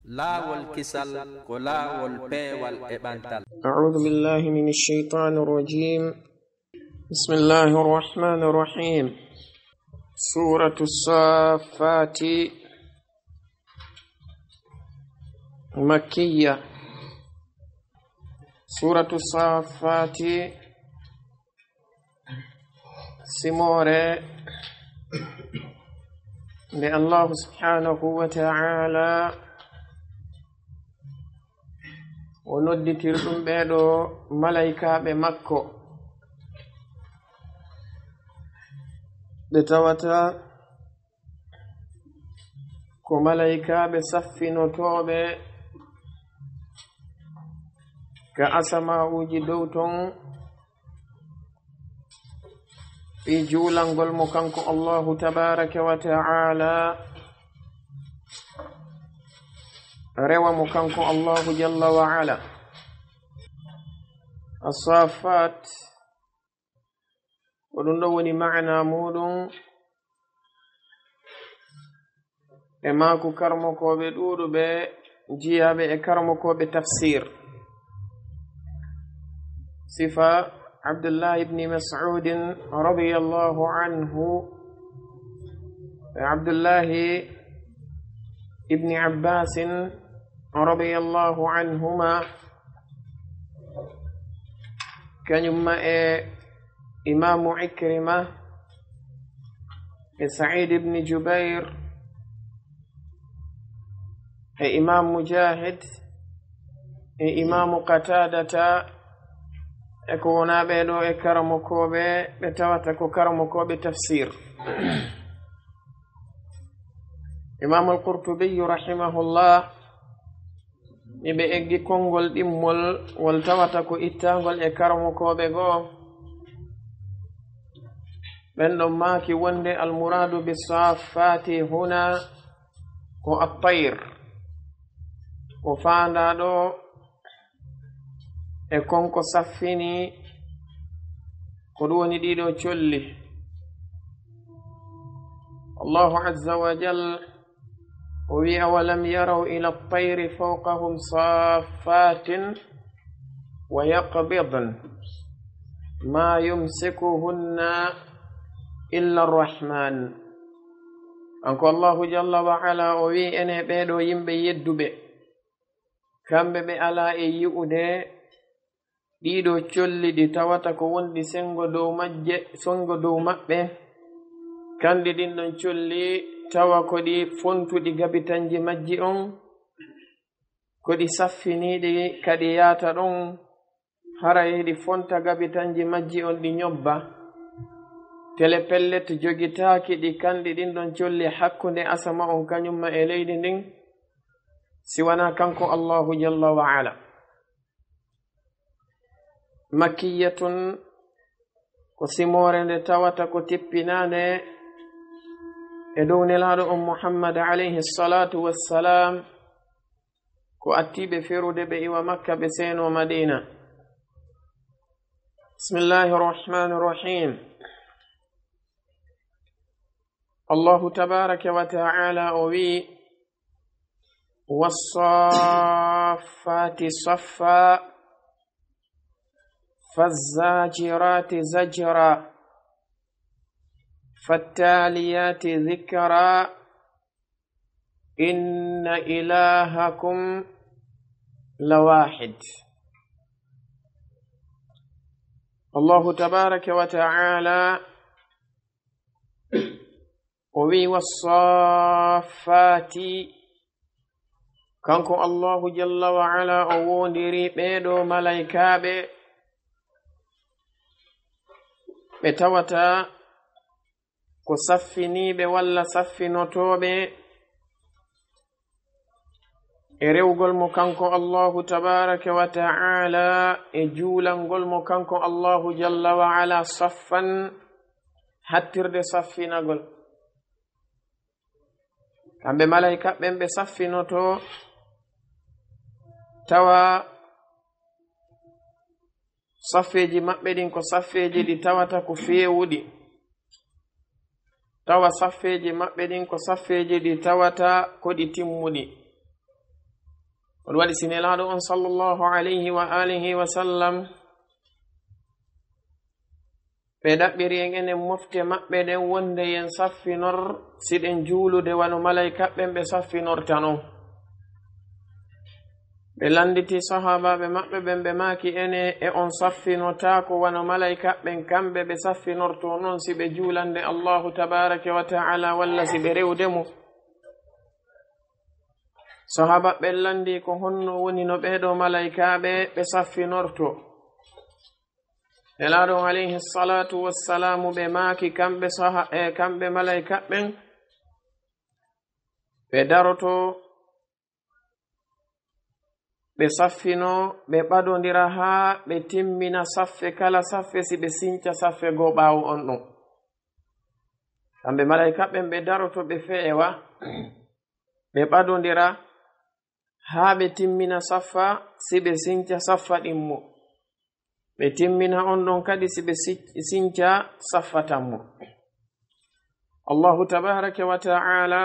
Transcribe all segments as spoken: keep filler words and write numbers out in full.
Laawol kisal ko laawol peewal e ɓantal. أعوذ بالله من الشيطان الرجيم. بسم الله الرحمن الرحيم. سورة الصافات، مكية. سورة الصافات، simoore nde Allahu subhanahu wa ta'ala o nodditir ɗum ɓeeɗo malaykaaɓe makko, ɓe tawata ko malaykaaɓe saffinotooɓe ka asama'uuji dow ton, fii juulangol mo kanko Allahu tabaraka wa ta'ala, rewa mo kanko Allahu jalla wa ala. As-Saffat, ko ɗum ɗo woni maana muuɗum. E maaku karmokooɓe ɗuuɗuɓe jiyaaɓe e karmokooɓe tafsir. Sifa Abdullah ibni Mas'udin radiyallahu anhu, e Abdullahi ibni Abbasin radiyallahu anhuma, kañum ma e Imaamu Ikrima, e Sa'id ibn Jubair, e Imam Mujahid, e Imaamu Qatadata, e ko wonaa ɓee ɗo e karamokooɓe, ɓe tawata ko karamokooɓe tafsir. Imam Al-Qurtubi rahimahullah, iɓe eggi konngol ɗimmol ngol tawata ko ittangol e karamokooɓe goo. Ɓen ɗon maaki wonde almuraadu bi saaffaati huna ko at-tayr. Ko faandaa ɗo e kon ko saffini, ko ɗum woni ɗii ɗoo colli. Allahu azza wa jal o wi'i: "Awalam yaraw ila at-tayri fawqahum saaffatin wa yaqbidn ma yumsikuhunna illa ar-Rahman." Kanko Allahu jalla wa ala o wi'i: "Enee ɓee ɗoo yimɓe yedduɓe, kamɓe ɓe alaa e yi'ude ɗii ɗoo colli ɗi tawata ko wonɗi senngo dow majje, senngo dow maɓɓe, kanɗi ɗin ɗon colli tawa ko ɗi fontuɗi gabitanji majji on, ko ɗi saffiniiɗi ka ɗi yaata ɗon, haray hiɗi fonta gabitanji majji on ɗi ñobba? Tele pellet jogitaaki ɗi kanɗi ɗin ɗon colli hakkunde asama on kañum ma e leydi ndin, si wanaa kanko Allahu jalla wa ala." Makkiyatun, ko simoore nde tawata ko tippinaande e dow Nelaaɗo on Muhammad alayhi salatu wassalam, ko attiiɓe ferude ɓe iwa Makka ɓe seenoo Madiina. Bismillahi rahmani rahim. Allahu tabaraka wa ta'ala o wi'i: "Wassaffaati saffa, fazzajiraati zajra, fattaaliyaati zikra, inna ilahakum lawahid." Allahu tabaraka wa ta'ala o wi'i: "Wassaffaati." Kanko Allahu jalla wa ala o woondiri ɓee ɗoo malaykaaɓe ɓe tawata ko saffiniiɓe walla saffinotooɓe e rewgol mo kanko Allahu tabaraka wa ta'ala, e juulangol mo kanko Allahu jalla wa ala saffan, hattirde saffinagol. Kamɓe malaykaaɓe ɓen ɓe saffinoto, tawa saffeeji maɓɓe ɗin ko saffeeji ɗi tawata ko feewuɗi, tawa saffeeji maɓɓe ɗin ko saffeeji ɗi tawata ko ɗi timmuɗi. Ɗum waɗi si Nelaaɗo on sallallahu alayhi wa alihi wa sallam, ɓe ɗaɓɓiri en enen mofte maɓɓe ɗen wonde yen saffinor si ɗen juulude wano malaykaaɓe ɓen ɓe saffinorta non. Ɓe lannditi sahaabaaɓe maɓɓe ɓen, ɓe maaki, ene e on saffinotaako wano malaykaaɓe ɓen kamɓe ɓe saffinortoo non si ɓe juulande Allaahu tabaaraka wa ta'ala walla si ɓe rewde mo? Sahaabaaɓe ɓen lanndii, ko honno woni no ɓee ɗoo malaykaaɓe ɓe saffinortoo? Nelaaɗo on alayhi salaatu wassalaamu ɓe maaki, kamɓe saha-, e kamɓe malaykaaɓe ɓen, ɓe daroto, ɓe saffinoo, ɓe ɓadondira haa ɓe timmina saffe, kala saffe si ɓe sinca saffe goo ɓaawo on ɗon. Kamɓe malaykaaɓe ɓen ɓe daroto, ɓe feewa, ɓe ɓadondira haa ɓe timmina saffa, si ɓe sinca saffa ɗimmo. Ɓe timmina on ɗon kadi si ɓe si-, sinca saffa tammo. Allaahu tabaaraka wa ta'ala,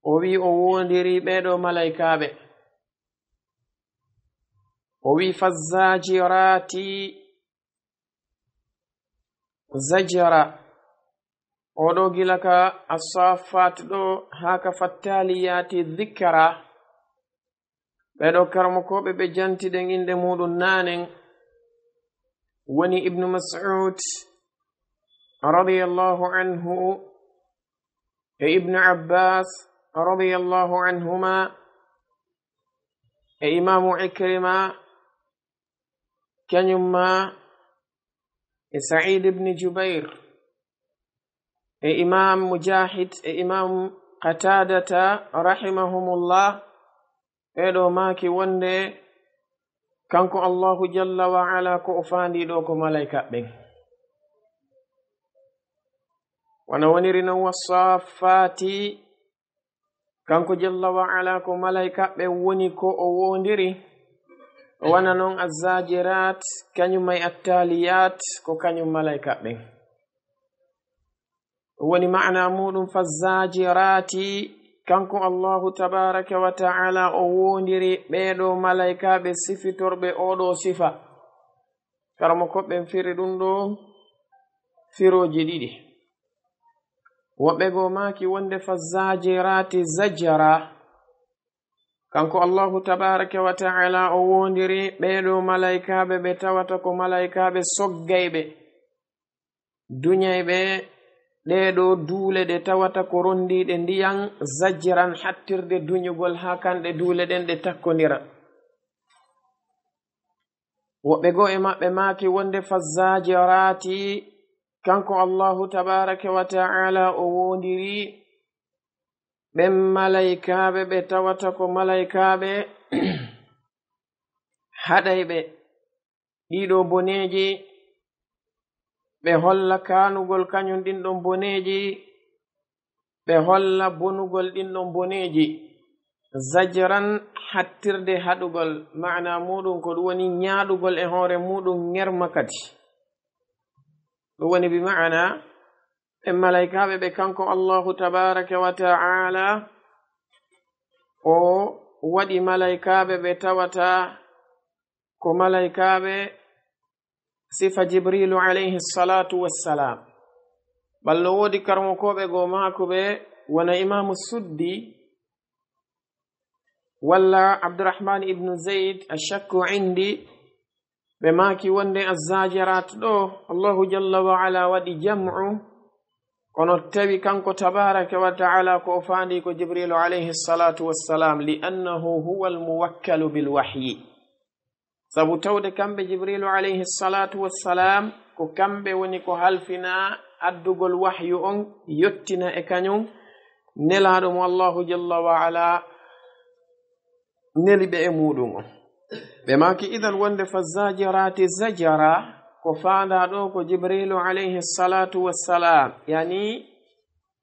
o wi'i o woondiri ɓee ɗoo malaykaaɓe. O wi'i, "Fazzajirati zajra." O ɗoo gila ka As-Saffat ɗoo haa ka Fattaliyaati dhikra. Ɓee ɗoo karamokooɓe ɓe jantiɗen innde muuɗum naanen woni Ibnu Mas'ud radiyallahu anhu e Ibnu Abbas radiyallahu anhuma e Imaamu Ikrima, kañum ma e Sa'id ibn Jubair, e Imam Mujahid, e Imam Qatadata, rahimahumullah, ɓee ɗoo maaki wonde kanko Allahu jalla wa ala ko o faandii ɗoo ko malaykaaɓe ɓen. Wano woniri non, "Wassaffaati," kanko jalla wa ala ko malaykaaɓe ɓen woni ko o woondiri. O wona non Azzajirat, kañum e Attaliyat, ko kañum malaykaaɓe ɓen. Woni maana muuɗum, "Fazzajirati," kanko Allahu tabaaraka wa ta'ala o woondiri ɓee ɗoo malaykaaɓe sifitorɓe oo ɗoo sifa. Karamokooɓe ɓen firi ɗum ɗoo firooji ɗiɗi. Woɓɓe goo maaki wonde, "Fazzajirati zajra," kanko Allahu tabaaraka wa ta'ala o woondiri ɓee ɗoo malaykaaɓe ɓe tawata ko malaykaaɓe soggayɓe, duñayɓe ɗee ɗoo duule ɗe tawata ko ronndiiɗe ndiyan, zajran, hattirde duñugol haa kanɗe duule ɗen ɗe takkondira. Woɓɓe goo e maɓɓe maaki wonde, "Fazzajirati," kanko Allahu tabaaraka wa ta'ala o woondiri ɓen malaykaaɓe ɓe tawata ko malaykaaɓe haɗayɓe ɗii ɗoo boneeji, ɓe holla kaanugol kañum ɗin ɗon boneeji, ɓe holla bonugol ɗin ɗon boneeji. Zajran, hattirde haɗugol, maana muuɗum ko ɗum woni ñaaɗugol e hoore muuɗum ŋerma kadi. Ɗum woni bi maana ɓen malaykaaɓe ɓe kanko Allahu tabaaraka wa ta'ala o waɗi malaykaaɓe ɓe tawata ko malaykaaɓe sifa Jibriilu alayhi salaatu wassalaam. Bal no woodi karamokooɓe goo maako ɓe wona Imaamu Suddi walla Abdurrahman ibnu Zayd, ashakku indi, ɓe maaki wonde Azzajirat ɗoo, Allahu jalla wa ala waɗi jam'u, kono tawi kanko tabaaraka wa ta'ala ko o faandii ko Jibriilu alayhi salaatu wassalaam, li annahu huwa al-muwakkalu bil wahyi. Sabu tawde kamɓe Jibriilu alayhi salaatu wassalaam, ko kamɓe woni ko halfinaa addugol wahyu on, yottina e kañum Nelaaɗo mo Allahu jalla wa ala neli ɓe e muuɗum on. Ɓe maaki idan wonde fa zajirati zajara, ko faandaa ɗoo ko Jibriilu alayhi salaatu wassalaam, yani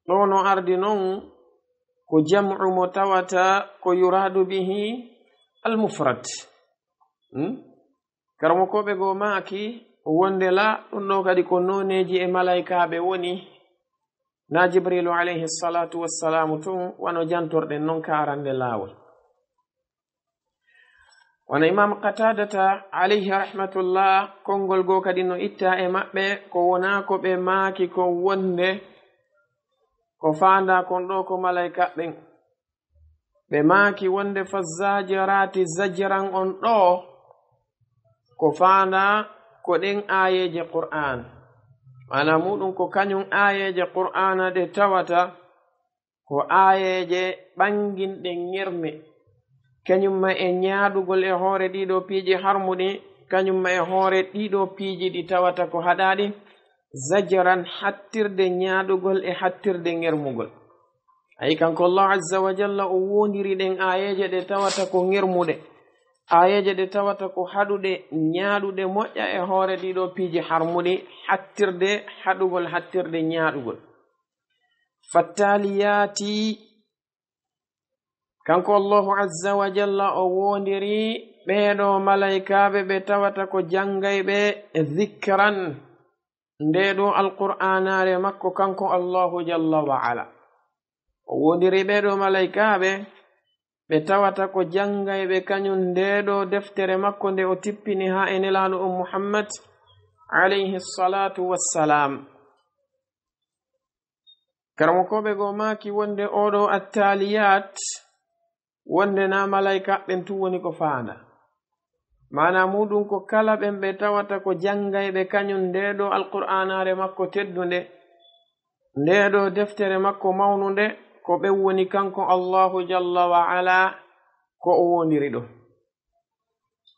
ɗoo no ardi non ko jam'u mo tawata ko yuraadu bihi al-mufrad. Hmm? Karamokooɓe goo maaki wonde la ɗum ɗoo kadi ko nooneeji e malaykaaɓe woni, na Jibriilu alayhi salaatu wassalaamu tun, wano jantorɗen non ka arande laawol. Wano Imam Qatadata, alayhi rahmatullah, konngol goo kadi no itta e maɓɓe, ko wonaa ko ɓe maaki ko wonde ko faandaa kon ɗoo ko malaykaaɓe ɓen. Ɓe maaki wonde fa zajirati zajran on ɗoo, ko faandaa ko ɗen aayeeje Qur'aan. Maanaa muuɗum ko kañum aayeeje Qur'aana ɗe tawata ko aayeeje ɓannginɗe ŋerme, kañum ma e ñaaɗugol e hoore ɗiɗo piiji harmuɗi, kañum ma e hoore ɗiɗo piiji ɗi tawata ko haɗaaɗi, zajran, hattirde ñaaɗugol e hattirde ŋermugol. Ayi, kanko Allahu azza wa jalla o woondiri ɗen aayeeje ɗe tawata ko ŋermuɗe, aayeeje ɗe tawata ko haɗuɗe, ñaaɗuɗe moƴƴa e hoore ɗiɗo piiji harmuɗi, hattirde haɗugol, hattirde ñaaɗugol. Fattaliyaati, kanko Allahu azza wa jalla o woondiri ɓeeɗo malaykaaɓe ɓe tawata ko janngayɓe zikran, ndee ɗoo Alqur'aanaare makko kanko Allahu jalla wa ala. O woondiri ɓeeɗo malaykaaɓe ɓe tawata ko janngayɓe kañum ndee ɗoo deftere makko nde o tippini haa e Nelaaɗo on Muhammad, alayhi salatu wassalam. Karamokooɓe goo maaki wonde oo ɗoo Attaliyaat, wonde naa malaykaaɓe ɓen tun woni ko faandaa. Maanaa muuɗum ko kala ɓen ɓe tawata ko janngayɓe kañum ndee ɗoo Alqur'aanaare makko teddunde, ndee ɗoo deftere makko mawnunde, ko ɓen woni kanko Allahu jalla wa ala ko o woondiri ɗoo.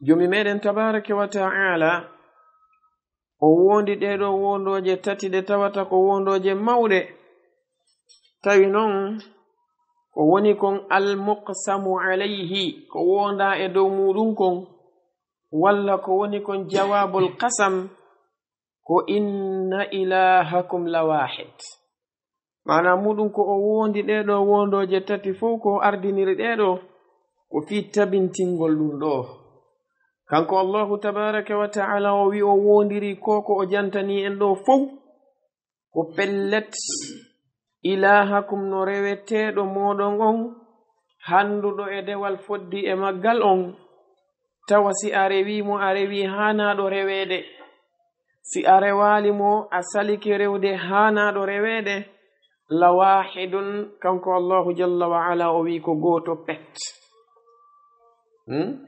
Joomi meɗen tabaraka wa ta'ala, o woondi ɗee ɗoo woondooje tati ɗe tawata ko woondooje mawɗe. Tawi non, ko woni kon al-muqsamu alayhi, ko woondaa e dow muuɗum kon, walla ko woni kon jawaabul qasam, ko inna ilahakum la wahid. Maanaa muuɗum ko o woondi ɗee ɗoo woondooje tati fow ko o ardiniri ɗee ɗoo, ko fii tabintingol ɗum ɗoo. Kanko Allahu tabaraka wa ta'ala o wi'i o woondiri ko ko o jantanii en ɗoo fow, ko pellet ilahakum no reweteeɗo mooɗon on, hannduɗo e dewal foddi e maggal on, tawa si a rewii mo, a rewii haanaaɗo reweede. Si a rewaali mo, a salike rewde haanaaɗo reweede, la waahidun, kanko Allahu jalla wa ala o wi'i ko gooto pet. Hmm?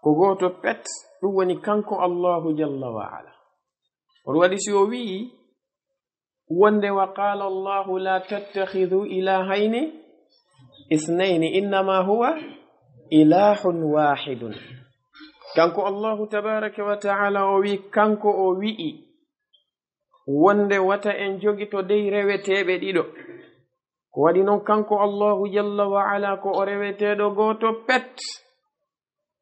Ko gooto pet, ɗum woni kanko Allahu jalla wa ala. On waɗi si o wi'i, wonde, wa qala Allahu la tattakhidhu ilahayni ithnayni, innama huwa ilahun wahidun. Kanko Allahu tabaraka wa ta'ala o wi, kanko o wi'i, wonde wata en jogito dey reweteeɓe ɗiɗo. Ko waɗi non kanko Allahu jalla wa ala ko o reweteeɗo gooto pet.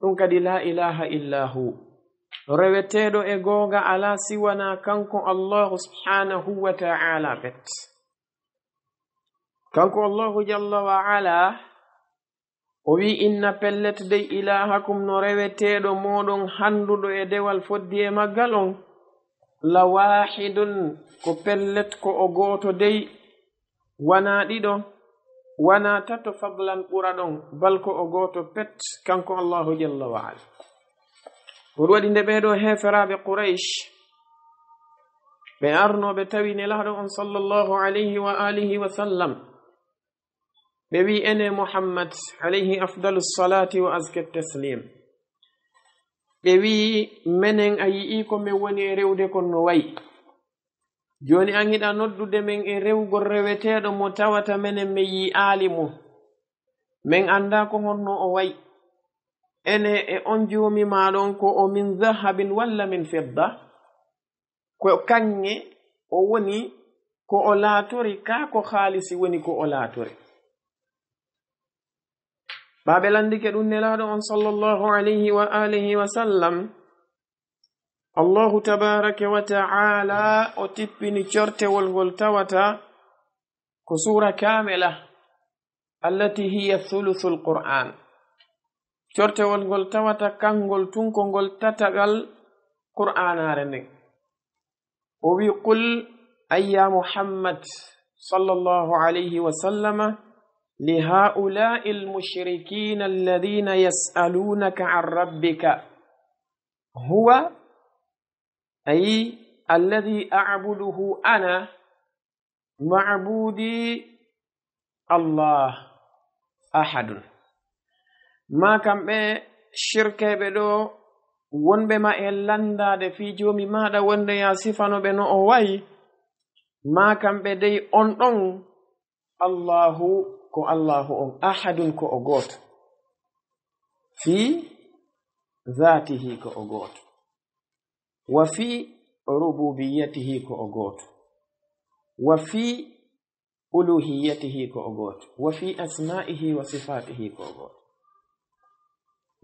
Ɗum kadi, la ilaha illa hu. Reweteeɗo e goonga alaa si wanaa kanko Allahu subhanahu wa ta'ala pet. Kanko Allahu jalla wa ala, o wi, inna pellet dey ilahakum no reweteeɗo mooɗon hannduɗo e dewal foddi e maggal on, la wahidun, ko pellet ko o gooto dey, wanaa ɗiɗo, wanaa tato, fadlan ɓura ɗon, bal ko o gooto pet, kanko Allahu jalla wa ala. Ɗum waɗi nde ɓeeɗo heeferaaɓe Quraysh, ɓe arnooɓe tawi Nelaaɗo on sallallahu alayhi wa alihi wa sallam, ɓe wi, ene Muhammad alayhi afdalu salati wa azka taslim, ɓe wi, menen a yi'i ko men woni e rewde kon no wayi. Jooni an hiɗa noddude men e rewgol reweteeɗo mo tawata menen men yi'aali mo. Men anndaa ko honno o wayi. Ene e on joomi maa ɗon ko o min zahabin walla min fidda? Ko kaŋŋe o woni ko o laatori, kaa ko haalisi woni ko o laatori? Ɓa ɓe lanndike ɗum Nelaaɗo on sallallahu alayhi wa alihi wa sallam, Allahu tabaraka wa ta'ala o tippini cortewol ngol tawata ko suura kaamila, allati hiya thuluthul Qur'an. Cortewol ngol tawata kangol tun ko ngol tatagal Qur'aanaare nden. O wi, qul, ay ya Muhammad sallallahu alayhi wa sallama, لهؤلاء المشركين الذين يسألونك عن ربك هو، أي الذي أعبده أنا، معبودي الله أحد. Ma kamɓe shirkeeɓe ɗo, wonɓe ma e lanndaade fii Joomi maaɗa wonde yaa sifano ɓe no o wayi, ma kamɓe dey on ɗon, Allaahu ko Allaahu on, ahadun ko o gooto, fii zaatihi ko o gooto, wa fii rubuubiyatihi ko o gooto, wa fii uluhiyatihi ko o gooto, wa fii asmaa'ihi wa sifaatihi ko o gooto.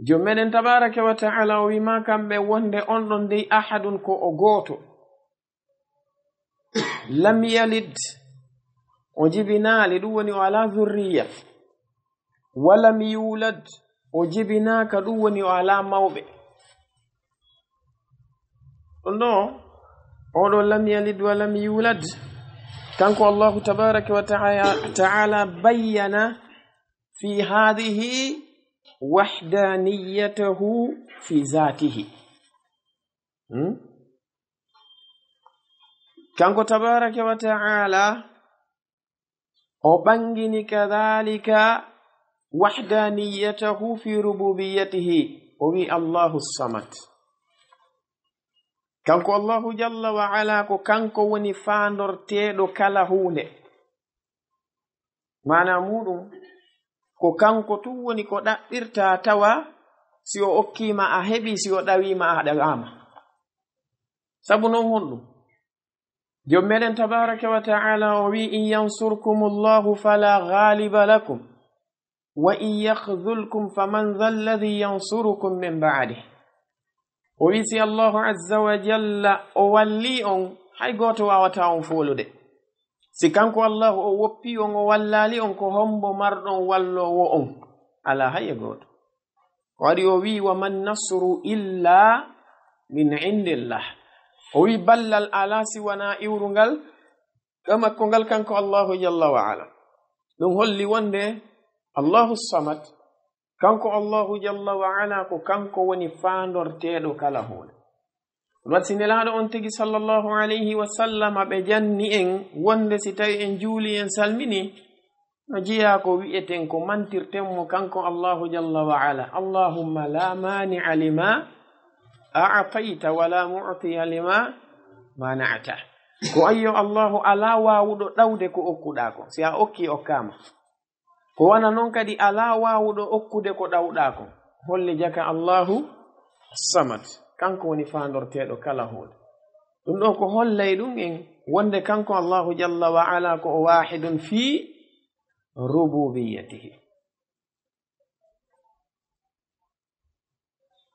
Jom meɗen tabaaraka wa ta'ala o wii ma kamɓe wonde on ɗon dey ahadun ko o gooto. Lam yalid, o jibinaali, ɗum woni o alaa zurriya. Wa lam yulad, o jibinaaka, ɗum woni o alaa mawɓe. Ɗum ɗo, oɗo lam yalid wa lam yulad, kanko Allahu tabaaraka wa ta'a-, ta'ala bayyana fi haadihi wahdaniyatahu fi zaatihi. Hmm? Kanko tabaaraka wa ta'ala, o ɓangini kadhalika wahdaniyatahu fi rububiyatihi, o wi Allahu samad. Kanko Allahu jalla wa ala ko kanko woni faandorteeɗo kala huunde. Maana muuɗum, ko kanko tun woni ko ɗaɓɓirta tawa si o okkiima a heɓi, si o ɗawiima a ɗawaama. Sabu non honɗum? Jom meɗen tabaaraka wa ta'ala o wi, "In yansurkumullahu fala ghaliba lakum, wa in yakhzulkum faman dhalladhi yansurukum min ba'dih." O wi, si Allahu azza wa jalla o walli on, hay gooto waawataa on foolude. Si kanko Allahu o woppi on, o wallaali on, ko hombo marɗon walloowo on? Alaa hay e gooto. Ko waɗi o wi, "Wa man nasru illa min indillah." O wi, ballal alaa si wanaa iwrungal ka makko ngal kanko Allahu jalla wa ala. Ɗum holli wonde Allahu samad, kanko Allahu jalla wa ala ko kanko woni faandorteeɗo kala huunde. Ɗum waɗi si Nelaaɗo on tigi sallallahu alayhi wa sallam ɓe janni en wonde si tawi en juuli en salmini, no jeyaa ko wi'eten ko mantirten mo kanko Allahu jalla wa ala. Allahumma la mani'a lima a'tayta wa la mu'tiya lima mana'ta. Ko ayyo Allahu alaa waawuɗo ɗawde ko okkuɗaa ko. Si a okki okkaama. Ko wana non kadi alaa waawuɗo okkude ko ɗawɗaa ko. Holli jaka Allahu samad. Kanko woni faandorteeɗo kala huunde. Ɗum ɗo ko hollay ɗum en wonde kanko Allahu jalla wa ala ko o waahidun fii rububiyatihi.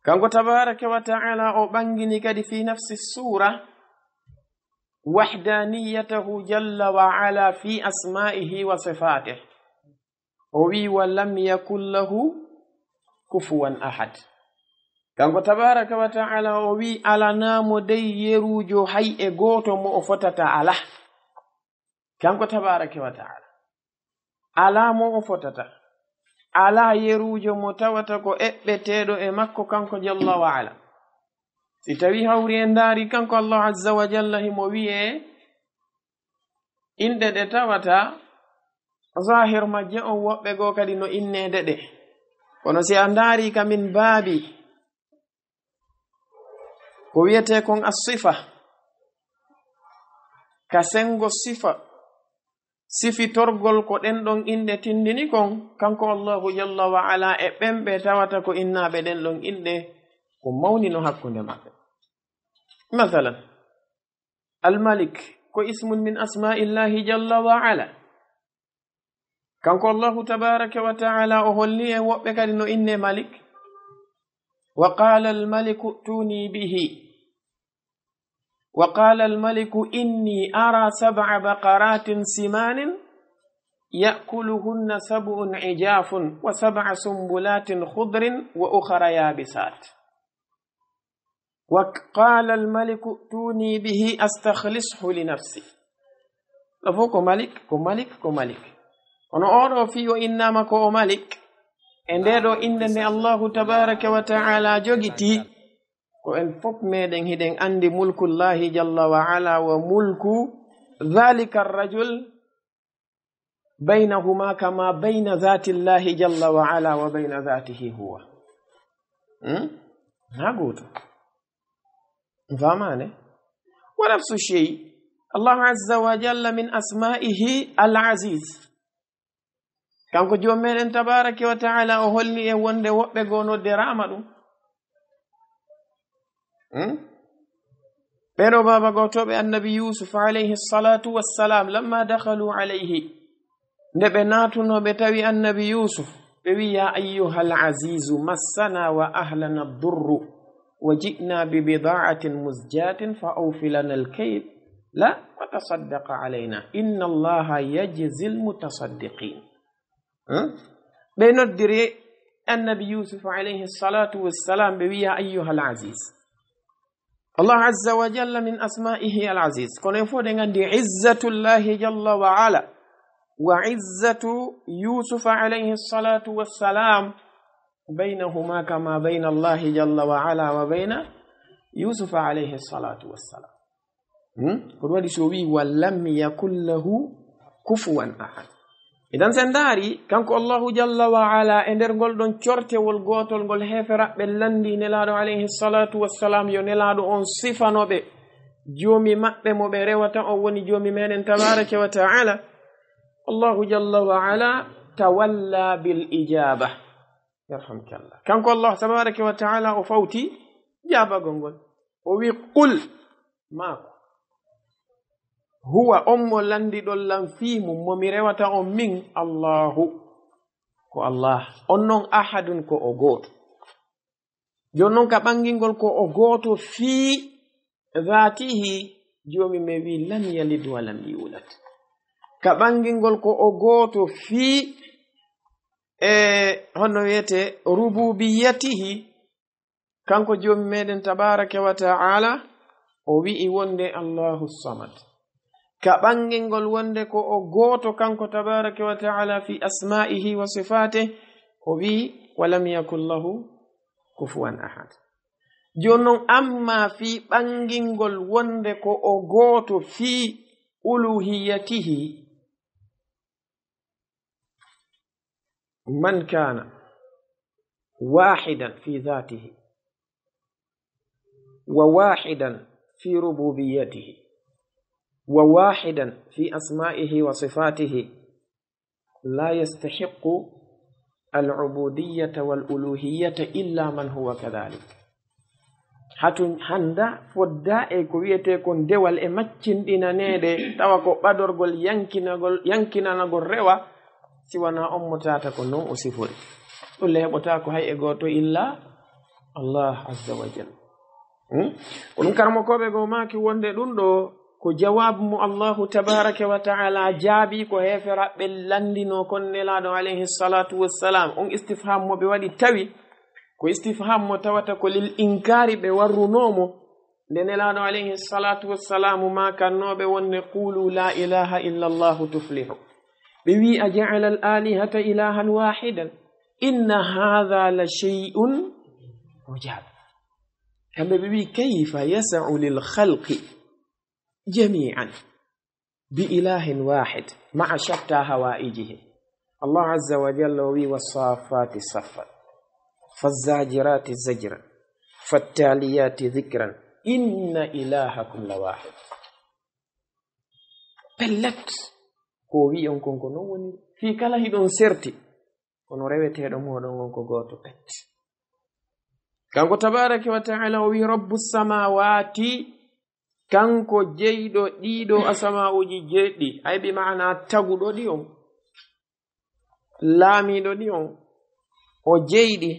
Kanko tabaaraka wa ta'ala o ɓangini kadi fii nafsi suura wahdaniyatahu jalla wa ala fii asma'ihi wa sifatih. O wi, "Wa lam yakun lahu kufuwan ahad." Kanko tabaaraka wa ta'ala o wi, "Alanaa mo dey yeruujo hay e gooto mo o fotata alaa." Kanko tabaaraka wa ta'ala. Alaa mo o fotata. Alaa yeruujo mo tawata ko eɓɓeteeɗo e makko kanko jalla wa ala. Si tawi hawri en ndaari kanko Allahu azza wa jalla himo wi'ee inɗe ɗe tawata zahir majje on woɓɓe goo kadi no inneede ɗe. Kono si a ndaari ka min baabi ko wiyetee kon as-sifa, ka sengo sifa, sifitorgol ko ɗen ɗon inɗe tindini kon, kanko Allahu jalla wa ala e ɓen ɓe tawata ko innaaɓe ɗen ɗon inɗe, ko mawnino hakkunde maɓɓe. Masalan, Al-Malik ko ismun min asma'illahi jalla wa ala. Kanko Allahu tabaaraka wa ta'ala o holli en woɓɓe kadi no inne Malik. Wa qala al-maliku a'tuni bihi. Wa qala al-maliku inni ara sab'a baqaratin simanin ya'kuluhunna sab'un ijafun wa sab'a sumbulatin khudrin wa ukhra yabisat. Wa qala al-maliku a'tuni bihi astakhlishu li nafsi. Ɗo fof ko Malik, ko Malik, ko Malik. Kono oɗo fii o innaama ko o Malik, e nde ɗo innde nde Allahu tabaraka wa ta'ala jogiti, ko en fof meɗen hiɗen anndi mulkullahi jalla wa ala wa mulku dhalika rajul baynahuma kama bayna dhatillahi jalla wa ala wa bayna dhatihi huwa. Hmm? Na gooto. Famane? Wa nafsu shay. Allahu azza wa jalla min asma'ihi al-aziz. Kanko joom meɗen tabaraka wa ta'ala o holli en wonde woɓɓe goo nodderaama ɗum. Hmm? Ɓeɗo baaba goo to ɓe annabi Yusuf alayhi salatu wassalam, lamma dakhalu alayhi. Nde ɓe naatuno ɓe tawi annabi Yusuf, ɓe wi, "Ya ayyuhal azizu massana wa ahlana durru, wa ji'na bi bida'atin muzjatin fa awfi lana al-kayl, la wa tasaddaq alayna, inna Allaha yajzi al-mutasaddiqin." Hmm? Ɓe noddiri annabi Yusuf alayhi salatu wassalam, ɓe wi, "Ya ayyuhal aziz." Allah azza wa jalla min asma'ihi al-aziz. Kono en fof ɗen anndi izzatullahi jalla wa ala wa izzatu Yusufa alayhi salatu wassalam baynahuma kama bayna Allahi jalla wa ala wa bayna Yusufa alayhi salatu wassalam. Hmm? Ko ɗum waɗi so o wi, "Wa lam yakun lahu kufuwan ahad." Idan sen ndaari, kanko Allahu jalla wa ala e nder ngol ɗon cortewol gootol ngol heeferaɓe lanndi Nelaaɗo alayhi salatu wassalam, yo Nelaaɗo on sifano ɓe, joomi maɓɓe mo ɓe rewata on woni joomi meɗen tabaraka wa ta'ala. Allahu jalla wa ala tawalla bil ijaba. Yarhamkallah. Kanko Allah tabaraka wa ta'ala o fawti jaabagol ngol. O wi, "Qul," maako. "Huwa," on mo lanndiɗon lan fii mum, mo mi rewata on min, "Allahu," ko Allah. On non, "ahadun," ko o gooto. Jooni non ka ɓangingol ko o gooto fii zaatihi, joomi men wi, "Lam yalid wa lam yulad." Ka ɓangingol ko o gooto fii, e, honno wiyete, rububiyatihi, kanko joomi meɗen tabaraka wa ta'ala, o wi'i wonde Allahu samad. Ka ɓangingol wonde ko o gooto kanko tabaraka wa ta'ala fi asma'ihi wa sifatih, o wi'i, "Wa lam yakun lahu kufuwan ahad." Jooni non, amma fii ɓangingol wonde ko o gooto fii uluhiyatihi, man kana wahidan fi dhatihi, wa wahidan fi rububiyatihi, wa wahidan fi asma'ihi wa sifatihi, la yastahiqqu al-ubudiyyata wal uluhiyyata illa man huwa kadhalik. Hatun handa fodda e ko wiyete kon dewal e maccinɗinaneede, tawa ko ɓadorgol yankinagol, yankinanagol rewa, si wona on mo tata ko non o sifori. Ɗum le heɓota ko hay e gooto illa Allah azza wa jalla. Hmm? Ko ɗum karamokooɓe goo maaki wonde ɗum ɗo ko jawaabu mo Allahu tabaraka wa ta'ala jaabi ko heeferaɓe lanndino kon Nelaaɗo alayhi salatu wassalam. On istifham mo ɓe waɗi tawi ko istifham mo tawata ko lil inkaari ɓe warrunoo mo. Nde Nelaaɗo alayhi salatu wassalamu maakannooɓe wonde, "Qulu la ilaha illa Allahu tuflihu." Ɓe wi, "A ja'ala al alihata ilahan wahidan? Inna hadha la shay'un ujab." Kamɓe ɓe wi, "Kayfa yas'u lil khalqi jami'an bi ilahin wahid ma'a shatta hawaijihim?" Allah azza wa jalla o wi, "Wassafati saffan, fazzajirati zajran, fattaliyati dhikran, inna ilahakum la wahid." Pellet, ko o wi on kon ko non woni. Fii kala hiɗon serti, kono reweteeɗo mooɗon on ko gooto pet. Kanko tabaraka wa ta'ala o wi, "Rabbu samawati," kanko jeyɗo ɗiɗo asama'uji jeɗɗi, ay bi ma'ana taguɗo ɗi on, laamiiɗo ɗi on, o jeyɗi,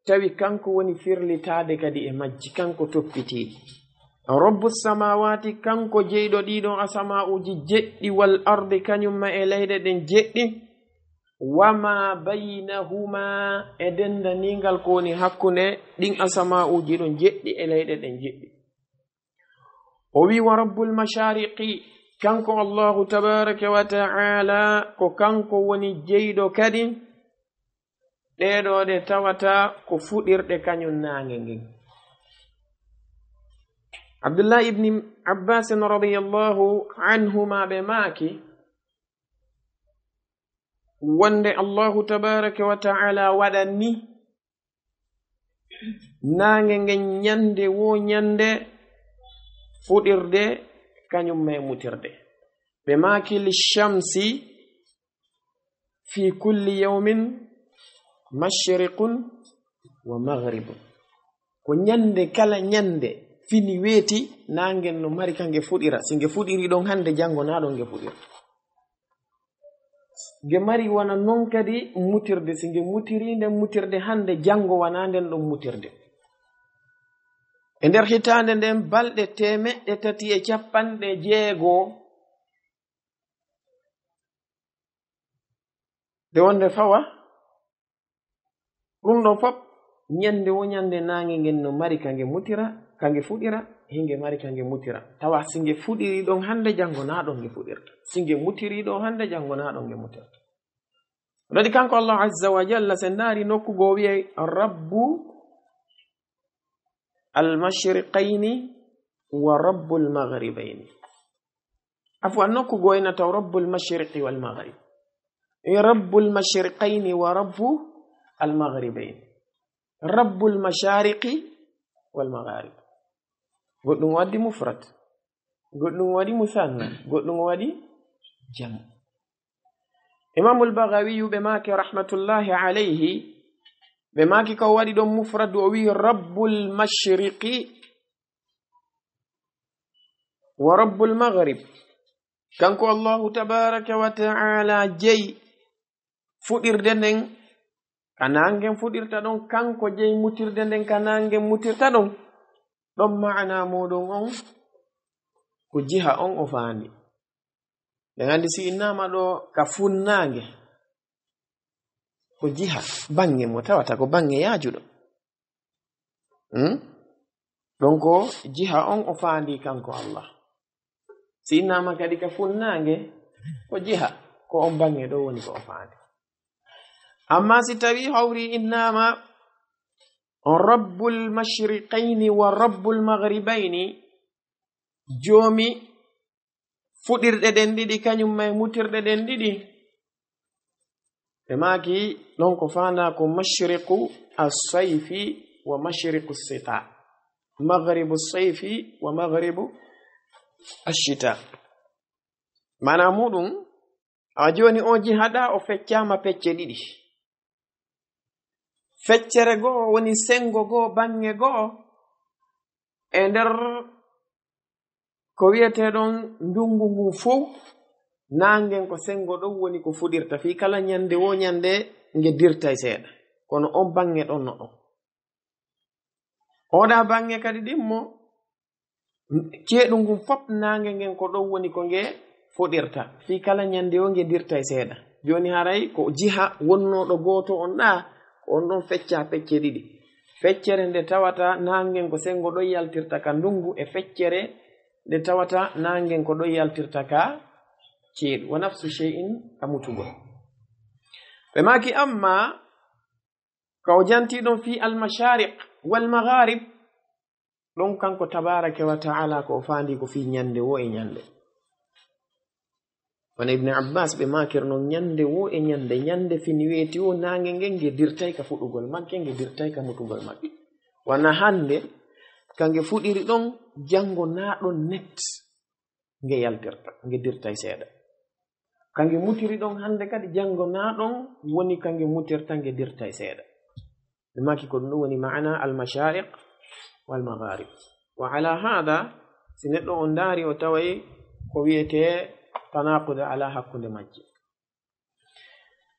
tawi kanko woni firlitaade kadi e majji, kanko toppitiiɗi. Rabbu samawati, kanko jeyɗo ɗiɗo asama'uji jeɗɗi, wal ardi, kañum ma e leyɗe ɗen jeɗɗi, wa ma baynahuma, e denndaningal ko woni hakkunde ɗin asama'uji ɗon jeɗɗi e leyɗe ɗen jeɗɗi. O wi, "Wa rabbul mashariqi," Kanko Allahu tabaaraka wa ta'ala, ko kanko woni jeyɗo kadi ɗee ɗoo ɗe tawata ko fuɗirɗe kañum naange ngen. Abdullah ibni Abbasin radiyallahu anhuma ɓe maaki, wonde Allahu tabaaraka wa ta'ala waɗan ni naange ngen ñande wo ñande fuɗirde, kañum e mutirde. Ɓe maaki, "Lishamsi fi kulli yawmin mashriqun wa maghribun." Ko ñande kala ñande fini weeti, naange no mari ka nge fuɗira. Si nge fuɗiri ɗon hande, janngo na ɗon nge fuɗira. Nge mari wona non kadi mutirde. Si nge mutiri nden mutirde hande, janngo wona nden ɗon mutirde. E nder hitaande nden, balɗe teemeɗɗe tati e capanɗe jeego, nde wonde fawa, ɗum ɗon fof, ñande wo ñande naange ngen no mari ka nge mutira, ka nge fuɗira, hinge mari ka nge mutira. Tawa si nge fuɗiri ɗon hande, janngo na ɗon nge fuɗirta. Si nge mutiri ɗon hande, janngo na ɗon nge mutirta. Waɗi kanko Allah azza wa jalla, sen ndaari nokku goo wi'ay, "Rabbu al-mashriqayni wa rabbul maghribayni." Afwan, nokku goo ina taw rabbul mashriqi wal maghrib. E rabbul mashriqayni wa rabbu al maghribayni. Rabbul mashariqi wal magharib. Goɗɗum waɗi mufrad. Goɗɗum waɗi musanna. Goɗɗum waɗi jam. Imamul Baghawi ɓe maaki rahmatullahi alayhi, ɓe maaki ka o waɗi ɗon mufrad, o wi'i rabbul mashriqi wa rabbul maghrib. Kanko Allahu tabaraka wa ta'ala jeyi fuɗirde nden ka naangen fuɗirta ɗon, kanko jeyi mutirde nden ka naangen mutirta ɗon. Ɗon maana muɗum on ko jiha on o faandi. Ɗen anndi si innama ɗo ka funnaange, ko jiha, baŋŋe mo tawata ko baŋŋe yaajuɗo. Hmm? Ɗon ko jiha on o faandi kanko Allah. Si innama kadi ka funnaange, ko jiha, ko on baŋŋe ɗo woni ko o faandi. Amma si tawi hawri innama on rabbul mashriqayni wa rabbul maghribayni, joomi fuɗirɗe ɗen ɗiɗi, kañum e mutirɗe ɗen ɗiɗi. Ɓe maaki ɗon ko faandaa ko mashriqu as-sayfi wa mashriqu as-shita, maghribu as-sayfi wa maghribu ash-shita. Maana muɗum, awa jooni o jiha ɗa o feccaama pecce ɗiɗi. Feccere goo woni senngo goo, baŋŋe goo, e nder ko wi'etee ɗon ndunngu ngun fow, naangen ko senngo ɗon woni ko fuɗirta. Fii kala ñande wo ñande nge dirtay seeɗa. Kono on baŋŋe ɗon no ɗon. Oɗa baŋŋe kadi ɗimmo, ceeɗu ngun fof naange ngen ko ɗon woni ko nge fuɗirta. Fii kala ñande o nge dirtay seeɗa. Jooni haray ko jiha wonnooɗo gooto on ɗa, ko on ɗon fecca pecce ɗiɗi. Feccere nde tawata naangen ko senngo ɗon yaltirta ka ndunngu, e feccere nde tawata naangen ko ɗon yaltirta ka ceeɗu. Wa nafsu shay'in ka mutugol. Ɓe maaki amma ka o janti ɗon fii al-mashariq wal magharib, ɗon kanko tabaraka wa ta'ala ko o faandi ko fii ñande wo e ñande. Wano Ibn Abbas ɓe maakir non, ñande wo e ñande, ñande fini weeti wo naange ngen nge dirtay ka fuɗugol magge, nge dirtay ka mutugol magge. Wano hande, ka nge fuɗiri ɗon, janngo na ɗon net nge yaltirta, nge dirtay seeɗa. Ka nge mutiri ɗon hande kadi, janngo na ɗon woni ka nge mutirta, nge dirtay seeɗa. Ɓe maaki ko ɗum woni maana al-mashariq wal magharib. Wa ala hada, si neɗɗo on ndaari, o taway ko wi'etee tanaqud ala hakkunde majji.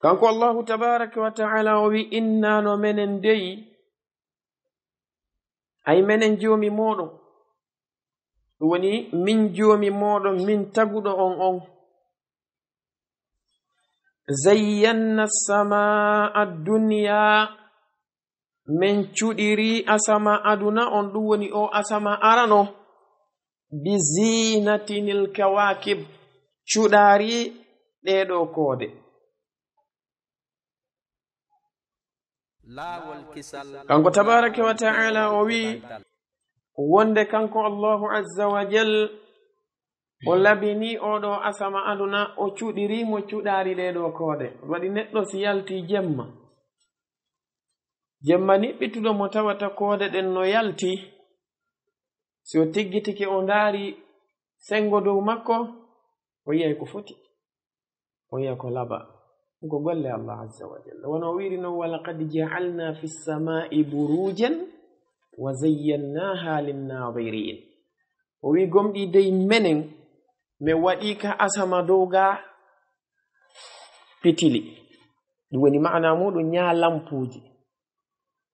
Kanko Allahu tabaraka wa ta'ala o wi, "Inna no menen dey, ay menen joomi mooɗon." Ɗum woni, min joomi mooɗon, min taguɗo on on. "Zayyanna samaa ad-dunya." Min cuɗiri asama aduna on, ɗum woni o asama arano. bi zinatinil kawakib, cuɗaari ɗee ɗoo koode. Kanko tabaraka wa ta'ala o wi, wonde kanko Allahu azza wa jal, o labini oɗo asama aduna, o cuɗiri mo cuɗaari ɗee ɗoo koode. Waɗi neɗɗo si yalti jemma, jemma niɓɓituɗo mo tawata koode ɗen no yalti, si o tiggitike o ndaari sengo dow makko, o yiyay ko foti. O yiya ko laba. Ɗum ko golle Allah azza wa jalla. Wano o wiiri non, "Wa laqad ja'alna fi samaa'i burujan wa zayyannaha linnadirin." O wi, "Gomɗii dey menen, men waɗi ka asama dow ga pitili." Ɗum woni maana muɗum ñaalampuuji.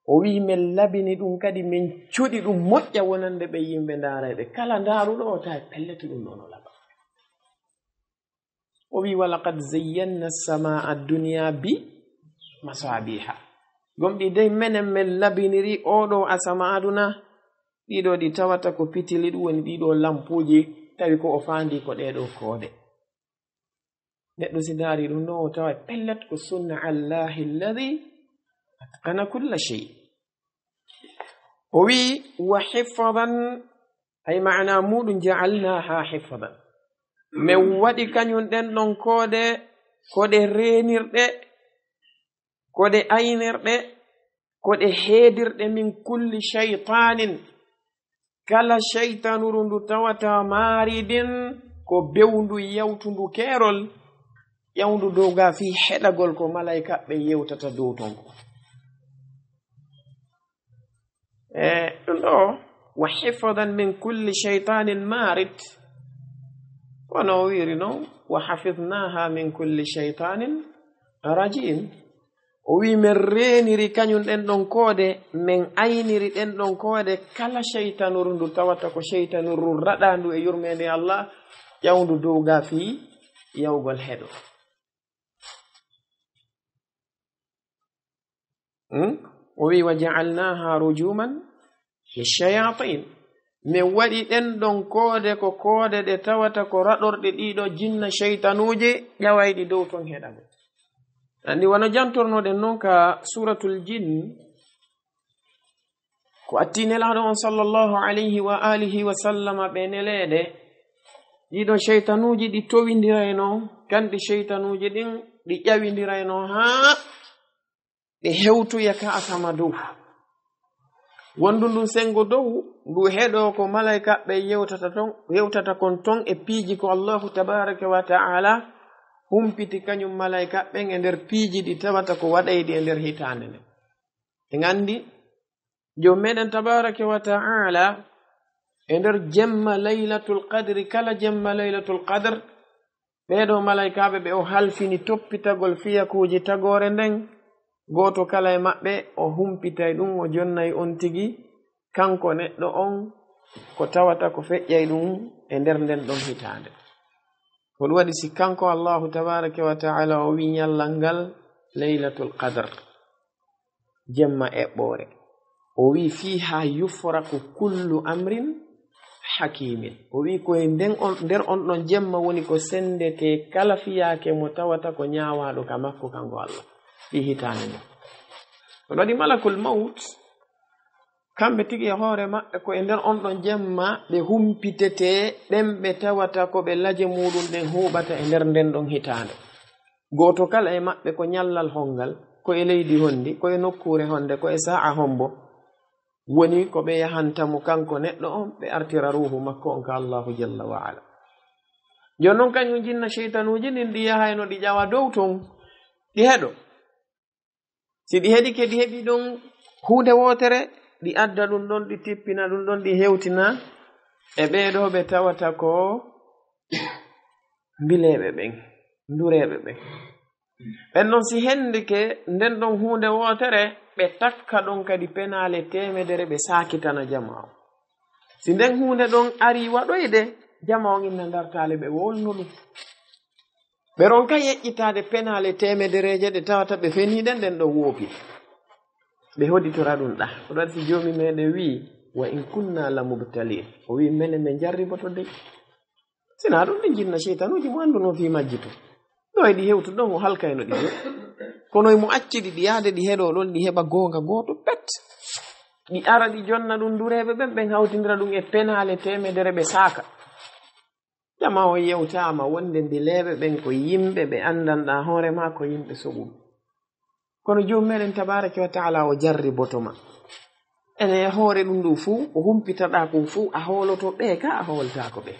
O wi, "Men labini ɗum kadi, men cuɗi ɗum moƴƴa wonande ɓe yimɓe ndaarayɓe. Kala ndaaruɗo o tawi pellet ɗum ɗon o laba." O wi, "Wa laqad zayyanna as-samaa ad-dunya bi masabiha." Gomɗii dey menen men labiniri oɗo asama aduna, ɗiɗo ɗi tawata ko pitili, ɗum woni ɗiɗo lampuuji, tawi ko o faandi ko ɗee ɗoo koode. Neɗɗo si ndaari ɗum ɗo, o tawa pellet ko sunna Allahi alladhi atqana kulla shay. O wi, "Wa hifdhan," ay maana muɗum, "ja'alnaha hifdhan." Men waɗi kañum ɗen ɗon koode, ko ɗe reenirɗe, ko ɗe aynirɗe, ko ɗe heedirɗe min kulli shaytanin, kala shaytanuru ndu tawata maaridin ko bewndu yawtundu keerol, ƴawndu dow ga fii heɗagol ko malaykaaɓe yewtata dow ton ko. E ɗum ɗo, "Wa hifdhan min kulli shaytanin marid." Wano o wiiri non, "Wa hafidnaha min kulli shaytanin rajim." O wi, "Men reeniri kañum ɗen ɗon koode, men ayniri ɗen ɗon koode, kala shaytanuru ndu tawata ko shaytanuru raɗandu e yurmeende Allah, ƴawndu dow ga fii yawgol heɗo." Hmm? O wi, "Wa ja'alnaha rujuman lishayatin." Men waɗi ɗen ɗon koode ko koode ɗe tawata ko raɗorɗe ɗiɗo jinna shaytanuuje ƴawayɗi dow ton heɗagol. Anndi wano jantornoɗen non ka Suratul Jinn, ko atti Nelaaɗo on sallallahu alayhi wa alihi wa sallama ɓe neleede, ɗiɗo shaytanuuji ɗi towindirayno, kanɗi shaytanuuji ɗin ɗi ƴawindirayno haa ɗe hewtoya ka asama dow. Wondu ndun sengo dow, ndu heɗo ko malaykaaɓe yewtata ton, yewtata kon ton e piiji ko Allahu tabaraka wa ta'ala humpiti kañum malaykaaɓe ɓen e nder piiji ɗi tawata ko waɗayɗi e nder hitaande nden. En anndi Joom meɗen tabaraka wa ta'ala e nder jemma Laylatul Qadri, kala jemma Laylatul Qadr, ɓee ɗoo malaykaaɓe ɓe o halfini toppitagol fiyakuuji tagoore nden, gooto kala e maɓɓe o humpitay ɗum, o jonnay on tigi, kanko neɗɗo on, ko tawata ko feƴƴay ɗum e nder nden ɗon hitaande. Ko ɗum waɗi si kanko Allahu tabaraka wa ta'ala o wi ñallal ngal Laylatul Qadr, jemma eɓɓoore. O wi, "Fiha yufraqu kullu amrin hakimin." O wi, "Ko e nden on, nder on ɗon jemma woni ko sendete kala fiyaake mo tawata ko ñaawaaɗo ka makko kanko Allah." Ɗi hitaande nden. Ko ɗum waɗi malakul mawt, kamɓe tigi e hoore maɓɓe, ko e nder on ɗon jemma ɓe humpitete ɓen ɓe tawata ko ɓe laje muɗum ɗen huuɓata e nder nden ɗon hitaande. Gooto kala e maɓɓe ko ñallal hongal, ko e leydi hondi, ko e nokkuure honde, ko e saa'a hombo woni ko ɓe yahanta mo kanko neɗɗo on, ɓe artira ruuhu makko on ka Allahu jalla wa ala. Jooni non kañum jinna sheytanuuji ɗin ɗi yahayno ɗi ƴawa dow ton, ɗi heɗo. Si ɗi heɗike, ɗi heɓi ɗon huunde wootere, ɗi adda ɗum ɗon, ɗi tippina ɗum ɗon, ɗi hewtina e ɓee ɗoo ɓe tawata ko mbileeɓe ɓen, ndureeɓe ɓen. Ɓen non si hendike nden ɗon huunde wootere, ɓe takka ɗon kadi penaale teemedere, ɓe saakitana jamaa on. Si nden huunde ɗon arii waɗoyde, jamaa on inna dartaale, ɓe wolno ɗum. Ɓe ronka yeƴƴitaade penaale teemedereeje ɗe tawata ɓe fenii ɗen, ɗen ɗon woopi. Ɓe hoditora ɗum ɗa. Ko ɗum waɗi si Joomi meɗen wi'i, "Wa in kunna la mubtalin." O wi, "Menen men jarriboto dey." Sinaa ɗum ɗin jinna seytanuuji mo annduno fii majji tun. Ɗo e ɗi hewtu ɗon, o halkayno ɗi ɗon. Kono e mo acci ɗi, ɗi yaade ɗi heɗo ɗon, ɗi heɓa goonga gooto pet. Ɗi ara ɗi jonna ɗum ndureeɓe ɓen, ɓen hawtindira ɗum e penaale teemedere ɓe saaka. Jama o yewtaama wonde mbileeɓe ɓen ko yimɓe ɓe anndanɗaa hoore maa ko yimɓe soɓuɓe. Kono Joomi meɗen tabaaraka wa taala o jarriboto ma. Ene e hoore ɗum ɗum fuu, o humpitaɗaa kon fuu, a hooloto ɓe ka, a hooltaako ɓe.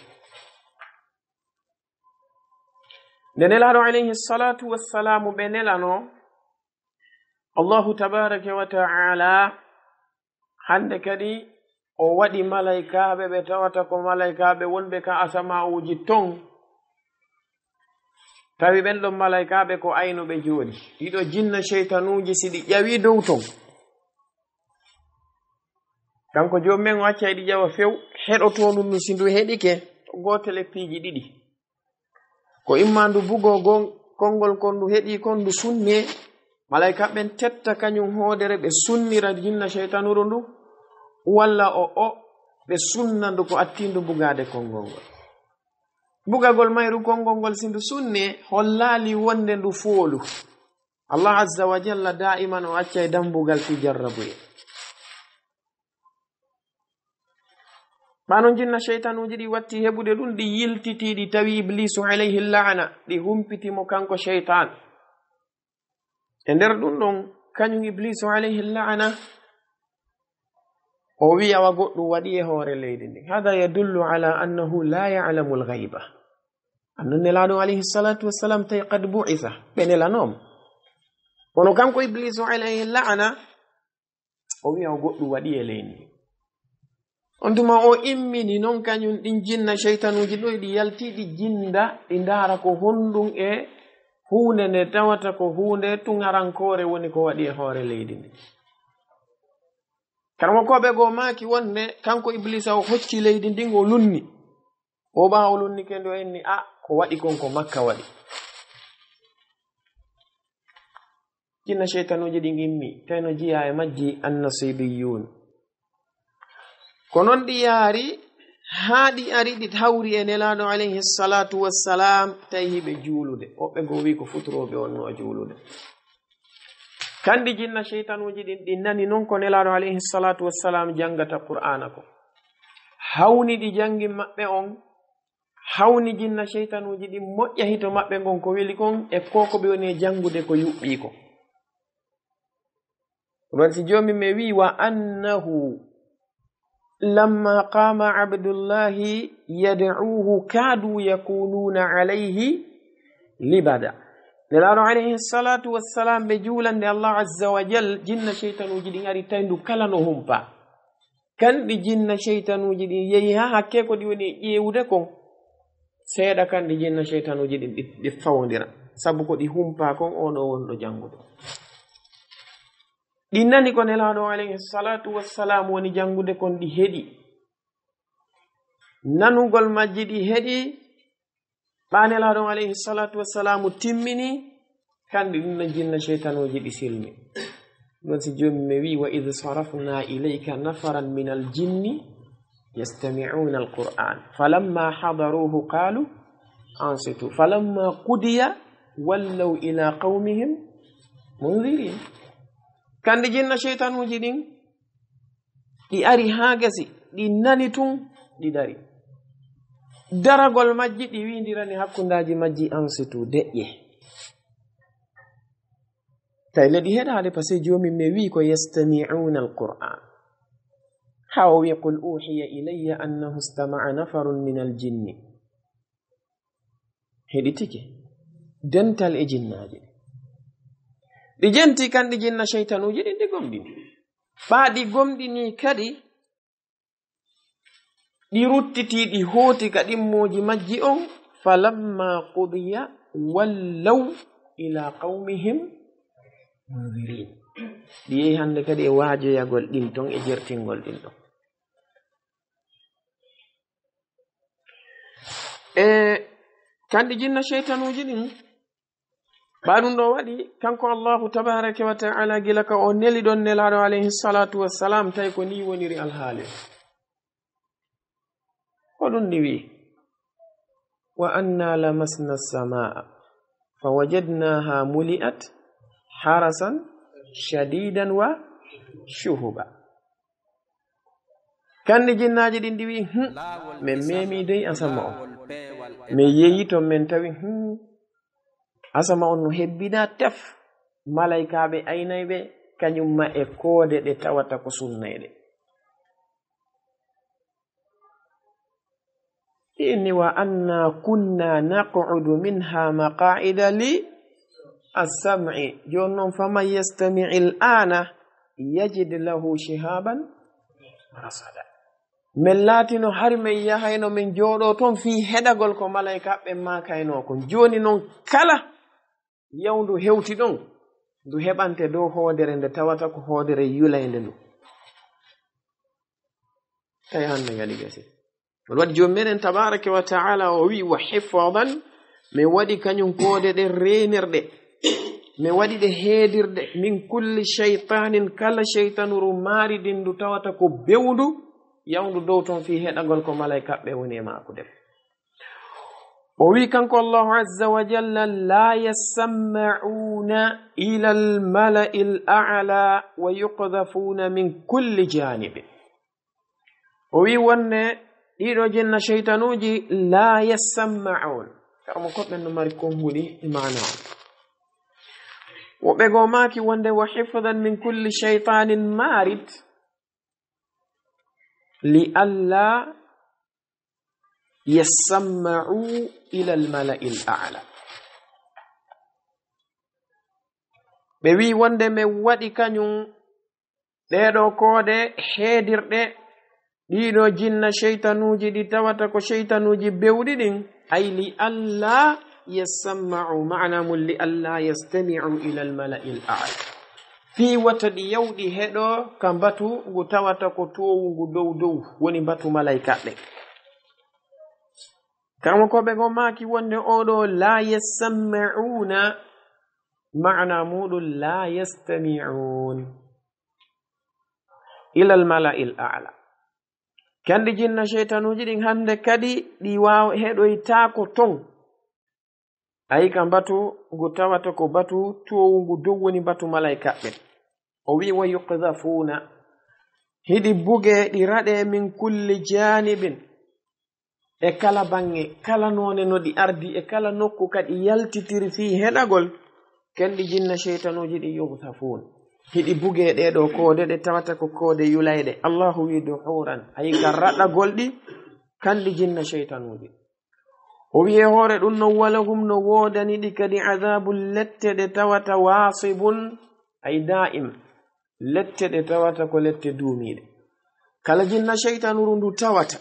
Nde Nelaaɗo alayhi salaatu wassalaamu ɓe nelano, Allahu tabaaraka wa taala hannde kadi o waɗi malaykaaɓe ɓe tawata ko malaykaaɓe wonɓe ka asamaa'uuji ton. Tawi ɓen ɗon malaykaaɓe ko aynuɓe jooni. Ɗiɗo jinna seytanuuji si ɗi ƴawi dow ton. Kanko Joomi men o accay ɗi ƴawa few, heɗotoo ndun no si ndu heɗike, ko gootel e piiji ɗiɗi. Ko imma ndu bugoo gon-, konngol kon ndu heɗii kon ndu sunnee, malaykaaɓe ɓen tetta kañum hoodere ɓe sunnira jinna seytanuuru ndu, walla o o ɓe sunna ndu ko attii ndu bugaade konngol ngol. Bugagol mayru konngol ngol si ndu sunnee, hollaali wonde ndu foolu. Allah azza wa jalla daa'iman o accay dambugal fii jarrabuyee. Ɓaa non jinna seytanuuji ɗi watti heɓude ɗum, ɗi yiltitii, ɗi tawi Ibliisu alayhi la'ana, ɗi humpiti mo kanko seytaan. E nder ɗum ɗon, kañum Ibliisu alayhi la'ana, o wi'a wa goɗɗum waɗi e hoore leydi ndin. Hada yadullu ala annahu la ya'lamu al-ghayba. Annon Nelaaɗo alayhi salatu wassalam tawi qad bu'itha, ɓe nelanooma. Kono kanko Ibliisu alayhi la'ana, o wi'a o goɗɗum waɗi e leydi ndin. On tuma o immini non kañum ɗin jinna seytanuuji ɗo, ɗi yalti, ɗi jinda, ɗi ndaara ko honɗum e huunde nde tawata ko huunde tuŋarankoore woni ko waɗi e hoore leydi ndin. Karamokooɓe goo maaki wonde kanko Ibliisa o hocci leydi ndin, o lunni. O ɓaa o lunni ke nde o inni, a, ko waɗi kon ko Makka waɗi. Jinna seytanuuji ɗin immi, tawi no jiyaa e majji annasibiyun. Ko non ɗi yaari, haa ɗi ari, ɗi hawri e Nelaaɗo alayhi salatu wassalam, tawi hiɓe juulude. Woɓɓe goo wi'i ko futurooɓe wonno juulude. Kandi jinna seytanuuji ɗin, ɗi nani non ko Nelaaɗo alayhi salatu wassalam jangata Qur'aana ko. Hawni ɗi jangi maɓɓe on, hawni jinna seytanuuji ɗin moƴƴa hito maɓɓe ngon ko weli kon, e ko ko ɓe woni e jangude ko yuɓɓii kon. Ɗum si Joomi men wi'i, "Wa annahu lamma qama Abdullahi yad'uhu kadu yakununa alayhi libada." Nelaaɗo alayhi salatu wassalam ɓe juulande Allah azza wa jal, jinna seytanuuji ɗin ari tawi ndu kala no humpa. Kandi jinna seytanuuji ɗin yehi haa hakke ko ɗi woni e ƴeewude kon. Seeɗa kandi jinna seytanuuji ɗin ɗi, ɗi fawondira. Sabu ko ɗi humpaa kon oo ɗoo wonɗo jangude. Ɗi nani ko Nelaaɗo alayhi salatu wassalam woni jangude kon, ɗi heɗi. Nanugol majji ɗi heɗi, ɓaa Nelaaɗo on alayhi salatu wassalaamu timmini, kandi ɗum no jinna seytanuuji ɗi silmi. Ɗum si Joomi men wi'i, "Wa idh sarafna ilayka nafaran minal jinni yastami'una al-Qur'an, falamma hadaruhu qalu ansitu, falamma qudiya wallaw ila qawmihim munzirin." Kandi jinna seytanuuji ɗin, ɗi ari haa gasi, ɗi nani tun, ɗi dari. Daragol majji, ɗi wiindirani hakkundaaji majji, "Ansitu, deƴƴe." Tawi le ɗi heɗaade, parce que Joomi men wi'i ko, "Yastami'una al-Qur'an." Haa o wi'i, "Qul uhiya ilayya annahu istama'a nafarun min al-jinni." Heɗitike dental e jinnaaji ɗi. Ɗi jenti kandi jinna seytanuuji ɗin, ɗi gomɗini. Ɓaa ɗi gomɗini kadi, ɗi ruttiti, ɗi hooti ka ɗimmooji majji on, "Falamma qudiya wallaw ila qawmihim munzirin." Ɗi yehi hannde kadi e waajoyagol ɗin ton, e jertingol ɗin ɗon. E kandi jinna seytanuuji ɗin, Ɓaa ɗum ɗo waɗi, kanko Allahu tabaraka wa ta'ala, gila ka o neli ɗon Nelaaɗo alayhi salatu wassalam, tawi ko ni woniri alhaali o. Ko ɗum ni wi, "Wa anna lamasna samaa fa wajadnaha muli'at harasan shadidan wa shuhuba." Kandi jinnaaji ɗin ɗi wi, "Hmm, min memi dey asama on. Min yeyi ton, min tawi, hmm, asama on no hebbina tef. Malaykaaɓe aynayɓe, kañum ma e koode ɗe tawata ko sunnayɗe." Inni, "Wa anna kunna naq'udu minha maqa'ida li as-sam'i." Jooni noon, "Faman yastami' al-ana yajid lahu shihaban rasada." Min laatino hari min yahayno min jooɗo toon fii heɗagol ko malaykaaɓe maakayno kon. Jooni noon, kala yawndu hewti ɗon, ndu heɓante dow hoodere nde tawata ko hoodere yulaynde ndu. Tawi hannde kadi gasi. Ɗum waɗi Joomi meɗen tabaraka wa ta'ala o wi, "Wa hifdan," mi waɗi kañum koode ɗe reenirɗe, mi waɗi ɗe heedirɗe, "min kulli shaytanin," kala shaytanuru maaridin ndu tawata ko bewndu, yawndu dow toon fii heɗagol ko malaykaaɓe woni e maakude. O wi kanko Allahu azza wa jalla, "La yasma'una ila al-mala'il a'la wa yuqdhafuna min kulli janib." O wi wonde ɗiɗo jinna shaytanuuji, "La yasma'un." Kamo ko ɓen no mari konguɗi e maana on. Woɓɓe goo maaki wonde, "Wa hifdan min kulli shaytanin marid." Li alla yasma'u ila al-mala'il a'la. Ɓe wi wonde min waɗi kañum ɗee ɗoo koode heedirɗe ɗiɗo jinna shaytanuuji ɗi tawata ko shaytanuuji bewɗi ɗin, ay li alla yasma'u, maana mum li alla yastami'u ila al-mala'il a'la. Fii wata ɗi yawɗi heɗo ka mbatu ngu tawata ko toowu ngu dow dow, woni mbatu malaykaaɓe. Kamo ko ɓe goo maaki wonde oɗo la yasma'una, maana muɗum la yastami'un ila al mala'il a'la. Kandi jinna shaytanuuji ɗin hannde kadi ɗi waaw heɗoytaako ton. Ayi ka mbatu ngu tawata ko batu toowu ngu dow woni mbatu malaykaaɓe. O wi wa yuqdhafuuna. Hiɗi bugee ɗi raɗee min kulli jaanibin. E kala baŋŋe, kala noone no ɗi ardi, e kala nokku ka ɗi yaltitiri fii heɗagol, kandi jinna shaytanuuji ɗi yuqdhafuun. Hiɗi bugee ɗee ɗoo koode ɗe tawata ko koode yulayɗe. Allahu wi duhuuran, ayi ka raɗagol ɗi, kandi jinna shaytanuuji. O wi e hoore ɗum no walahum no woodani ɗi kadi adhaabun lette ɗe tawata waasibun, ay daa'im. Lette ɗe tawata ko lette duumiiɗe. Kala jinna shaytanuru ndu tawata,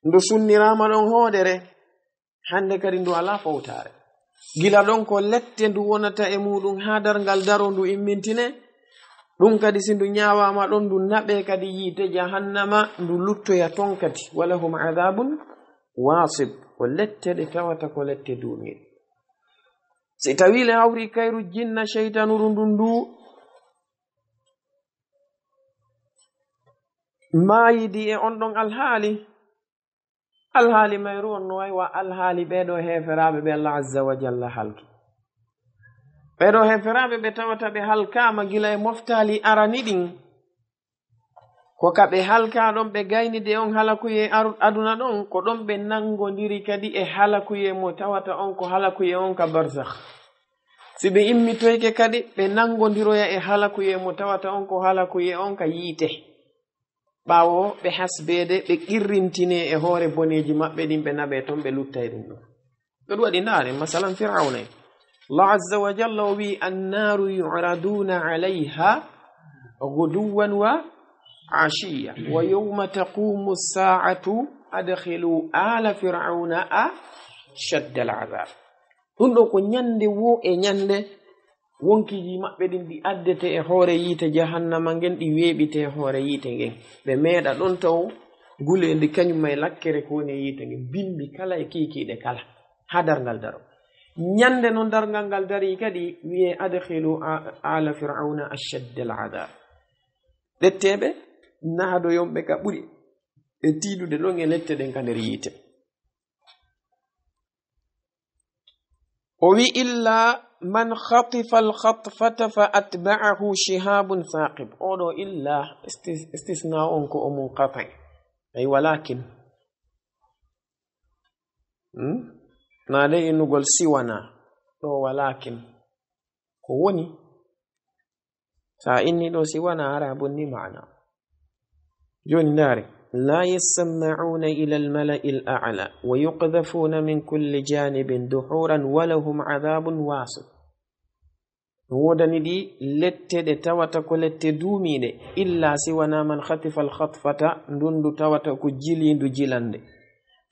ndu sunniraama ɗon hoodere, hannde kadi ndu alaa fowtaare. Gila ɗon ko lette ndu wonata e muuɗum haa darngal daro ndu immintine, ɗum kadi si ndu ñaawaama ɗon ndu naɓee kadi yiite jahannama, ndu luttoya ton kadi. Walahum adhaabun waasib, ko lette ɗe tawata ko lette duumiiɗe. Si tawii le hawri kayru jinna shaytanuru ndun ndu maayidi e on ɗon alhaali, alhaali mayru on no wayi wa alhaali ɓee ɗoo heeferaaɓe ɓe Allah azza wa jalla halki. Ɓee ɗoo heeferaaɓe ɓe tawata ɓe halkaama gila e moftaali arani ɗin. Ko ka ɓe halkaa ɗon, ɓe gaynidi e on halakuyee aru-, aduna ɗon, ko ɗon ɓe nanngondiri kadi e halakuyee mo tawata on ko halakuyee on ka barzakh. Si ɓe immitoyke kadi, ɓe nanngondiroya e halakuyee mo tawata on ko halakuyee on ka yiite. Ɓaawo ɓe hasbeede, ɓe qirrintinee e hoore boneeji maɓɓe ɗin, ɓe naɓee ton, ɓe luttay ɗum ɗon. Ko ɗum waɗi, ndaare, masalan, Firawna en. Allah azza wa jalla o wi, "Annaaru yu'raduuna alayha ghuduwwan wa ashiyya, wa yawma taqumu saa'atu adkhilu aala Firawna ashadda al-adhaab." Ɗum ɗo ko ñande wo e ñande wonkiiji maɓɓe ɗin ɗi addete e hoore yiite jahannama ngen, ɗi weeɓite e hoore yiite ngen. Ɓe meeɗa ɗon taw guleendi kañum e lakkere ko woni e yiite ngen, bimbi kala e kiikiiɗe kala, haa darngal daro. Ñande no darngal ngal dari kadi, wiye, "Adkhilu a-, ala Fir'auna ashadda al-adhab." Ƴetteeɓe, nahadoyon ɓe ka ɓuri ɓe tiiɗude ɗon e lette ɗen ka nder yiite. O wi, "Illa man khatifa al-khatfata fa atba'ahu shihabun thaqib." Oɗo illa istis-, istisna on ko o munqati. Ay, walakin. Hmm? Na de innugol siwana. Ɗo walakin. Ko woni? Sa inni ɗo siwana, ara bonni maana. Joni ndaare. "La yasma'una ila al-mala'i al-a'la wa yuqdhafuna min kulli janibin duhuran wa lahum adhabun wasi'." No woodani ɗi lette ɗe tawata ko lette duumiiɗe, illa siwana man khatifa al-khatfata, ndun ndu tawata ko jilindu jilande.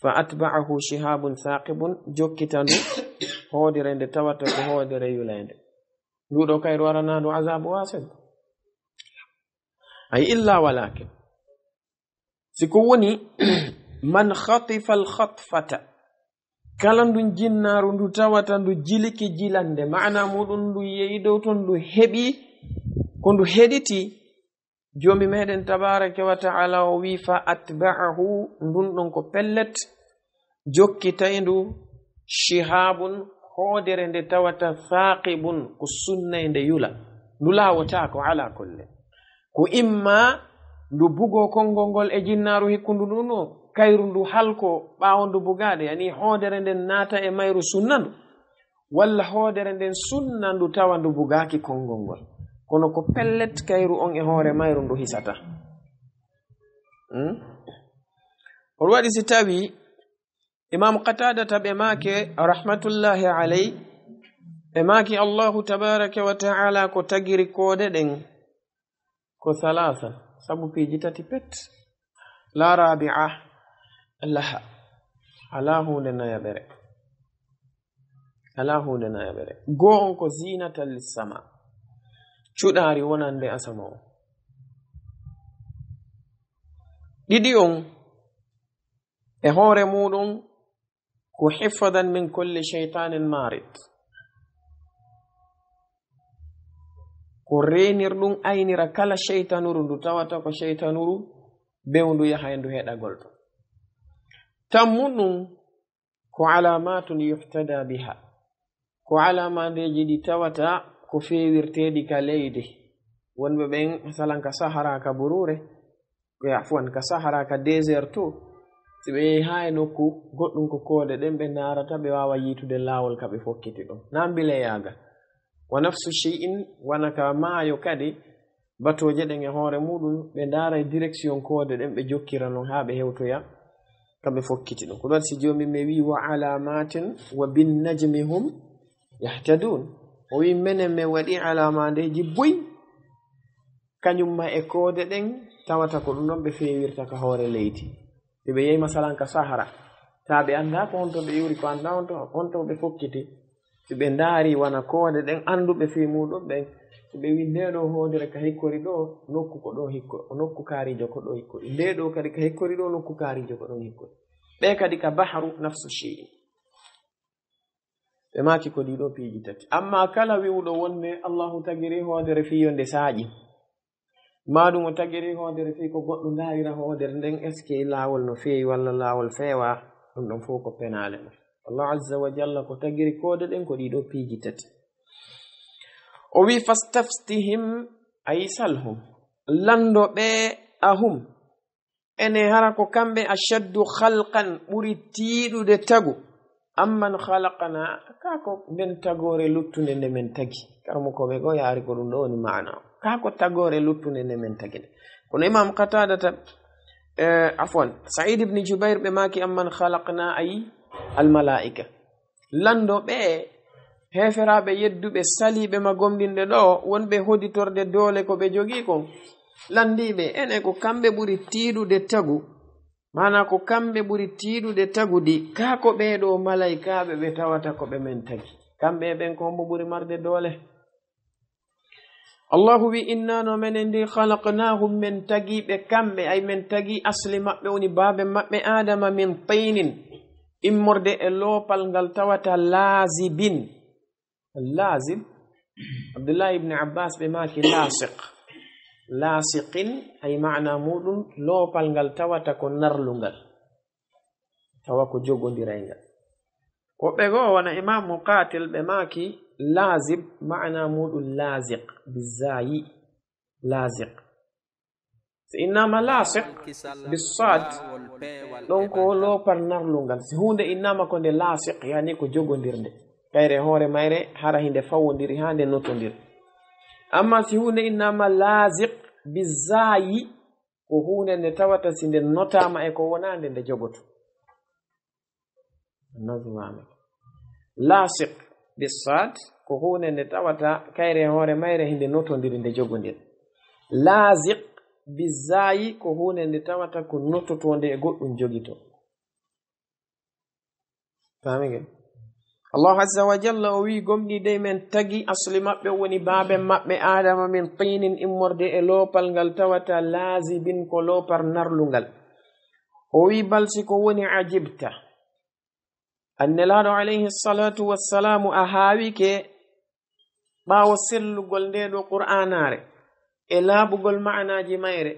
Fa atba'ahu shihabun thaqibun, jokkita ndu hoodere nde tawata ko hoodere yulende. Ndu ɗo kayru arana ndu azabu wasin. Ay illa walakin. Si ko woni, man khatifa al-khatfata, kala ndu jinnaaru ndu tawata ndu jilike jilande, maana muɗum ndu yehi dow ton, ndu heɓi ko ndu heɗiti, Joomi meɗen tabaraka wa ta'ala o wi, "Fa atba'ahu", ndun ɗon ko pellet, jokkitay ndu, "shihabun", hoodere nde tawata, "thaqibun", ko sunnay nde yula, ndu laawotaako ala kulle. Ko imma ndu bugo konngol ngol e jinnaaru hikkundu ndun o, kayru ndu halko ɓaawo ndu bugaade, yani hoodere nden naata e mayru sunna ndu, walla hoodere nden sunna ndu tawa ndu bugaaki konngol ngol. Kono ko pellet kayru on e hoore mayru ndu hisata. Hmm? On waɗi si tawi Imam Qatadata ɓe maake rahmatullahi alay, ɓe maaki Allahu tabaraka wa ta'ala ko tagiri koode ɗen ko thalatha, sabu piiji tati pet. La rabi'a laha. Alaa huunde nayaɓere. Alaa huunde nayaɓere. Goo on ko zinatan lissama. Cuɗaari wonande asama on. Ɗiɗi on e hoore muɗum ko hifdan min kulli shaytanin marid. Ko reenir ɗum aynira kala shaytanuru ndu tawata ko shaytanuru bewndu yaha e ndu heɗagol to. Tammu ɗum ko alamatun yuhtada biha. Ko alamandeeji ɗi tawata ko feewirteeɗi ka leydi. Wonɓe ɓen, masalan, ka Sahara, ka buruure, ko ya fuwan, ka Sahara, ka désert to, si ɓe yehi haa e nokku goɗɗum ko koode ɗen ɓe ndaarata, ɓe waawa yiitude laawol ka ɓe fokkiti ɗon. Naa mbile yaaga. Wa nafsu shay'in, wona ka maayo kadi, batooje ɗen e hoore muɗum, ɓe ndaara e direction koode ɗen, ɓe jokkira non haa ɓe hewtoya ka ɓe fokkiti ɗon. Ko ɗon si Joomi men wi, "Wa alamatin wa bin najmi hum yahtadun." O wi, "Menen men waɗi alamandeeji buy, kañum ma e koode ɗen, tawata ko ɗum ɗon ɓe feewirta ka hoore leydi." Si ɓe yehi, masalan, ka Sahara, taa ɓe anndaa ko honto ɓe iwri, ko anndaa honto, honto ɓe fokkiti. Si ɓe ndaari wona koode ɗen annduɓe fii muɗum ɓen, si ɓe wi, "Ndee ɗoo hoodere ka hikkori ɗoo, nokku ko ɗoo hikko-, nokku kaariijo ko ɗoo hikkori. Ndee ɗoo kadi ka hikkori ɗoo, nokku kaariijo ko ɗon hikkori." Ɓe kadi ka bahru nafsu shay'in. Ɓe maaki ko ɗii ɗoo piiji tati. Amma kala wi'uɗo wonde Allahu tagiri hoodere fii yo nde saaƴi, maa ɗum o tagiri hoodere fii ko goɗɗo ndaarira hoodere nden, est-ce que laawol no feewi walla laawol feewaa? Ɗum ɗon fof ko penaale mum. Allah azza wa jalla ko tagiri koode ɗen ko ɗii ɗoo piiji tati. O wi, "Fastaftihim", ay salhum, lanndo ɓe, "ahum", ene hara ko kamɓe, "ashaddu khalqan", ɓuri tiiɗude tagu, "amman khalaqna", kaa ko nden tagoore luttunde nde men tagi. Karamokooɓe goo yaari ko ɗum ɗoo woni maana. Kaa ko tagoore luttunde nde men tagi nde. Kono Imam Qatadata, eh, afwan, Sa'id ibn Jubair ɓe maaki, "Amman khalaqna", ay al malaa'ika. Lanndo ɓe heeferaaɓe yedduɓe saliiɓe ma gomɗinɓe ɗoo, wonɓe hoditorde doole ko ɓe jogii kon. Lanndiiɓe, ene ko kamɓe ɓuri tiiɗude tagu. Maanaa ko kamɓe ɓuri tiiɗude tagudi, kaa ko ɓee ɗoo malaykaaɓe ɓe tawata ko ɓe men tagi. Kamɓe e ɓen ko hombo ɓuri marde doole? Allahu wi, "Inna no menen ndi, khalaqnahum", men tagi ɓe kamɓe, ay men tagi asli maɓɓe, woni baaben maɓɓe Aadama, "min tinin", immorde e loopal ngal tawata laazibin. Laazib, Abdullahi ibn Abbas ɓe maaki laasiq. Laasiqin, ay maana muɗum loopal ngal tawata ko narlungal, tawa ko jogondiray ngal. Woɓɓe goo wona Imam Muqatil ɓe maaki laazib, maana muɗum laaziq, bizaayi, laaziq. Si innama lasiq bisad, ɗon ko loopar narlungal. Si huunde innama ko nde lasiq, yani ko jogondirnde, kayre hoore mayre hara hinde fawondiri haa nde notondiri. Amma si huunde innama laziq bizayi, ko huunde nde tawata si nde notama e ko wonande nde jogoto. Nazmami. Lasiq bisad ko huunde nde tawata kayre hoore mayre hinde notondiri nde jogondir. Laziq bizayi ko huunde nde tawata ko nototonde e goɗɗum jogito. Famige? Allahu azza wa jalla o wi, gomɗi dey men tagi asli maɓɓe woni baaben maɓɓe Adama min tinin immorde e loopal ngal tawata laazibin ko loopar narlungal. O wi, bal si ko woni ajibta. Annelaaɗo alayhi salatu wassalamu a haawike ɓaawo sellugol nde ɗo Qur'aanaare, e laaɓugol ma'anaaji mayre,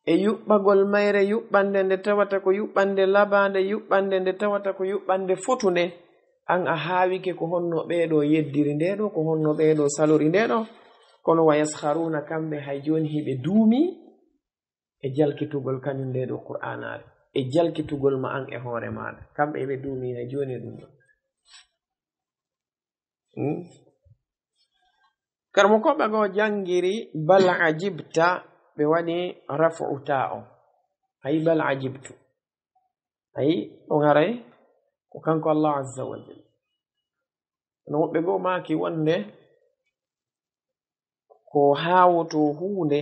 e yuɓɓagol mayre yuɓɓande nde tawata ko yuɓɓande labaande, yuɓɓande nde tawata ko yuɓɓande fotunde, an a haawike ko honno ɓee ɗo yeddiri nde ɗo, ko honno ɓee ɗo salori nde ɗo? Kono wa yaskharuna, kamɓe hay jooni hiɓe duumi e jalkitugol kañum nde ɗo Qur'aanaare, e jalkitugol ma an e hoore maaɗa. Kamɓe ɓe duumi hay jooni e ɗum ɗo. Hmm? Karmo koɓe goo janngiri bal ajibta, ɓe waɗi raf'u ta o. Ayi bal ajibtu. Ayi ɗum haray ko kanko Allah azza wa jalla. No woɓɓe goo maaki wonde ko haawoto huunde,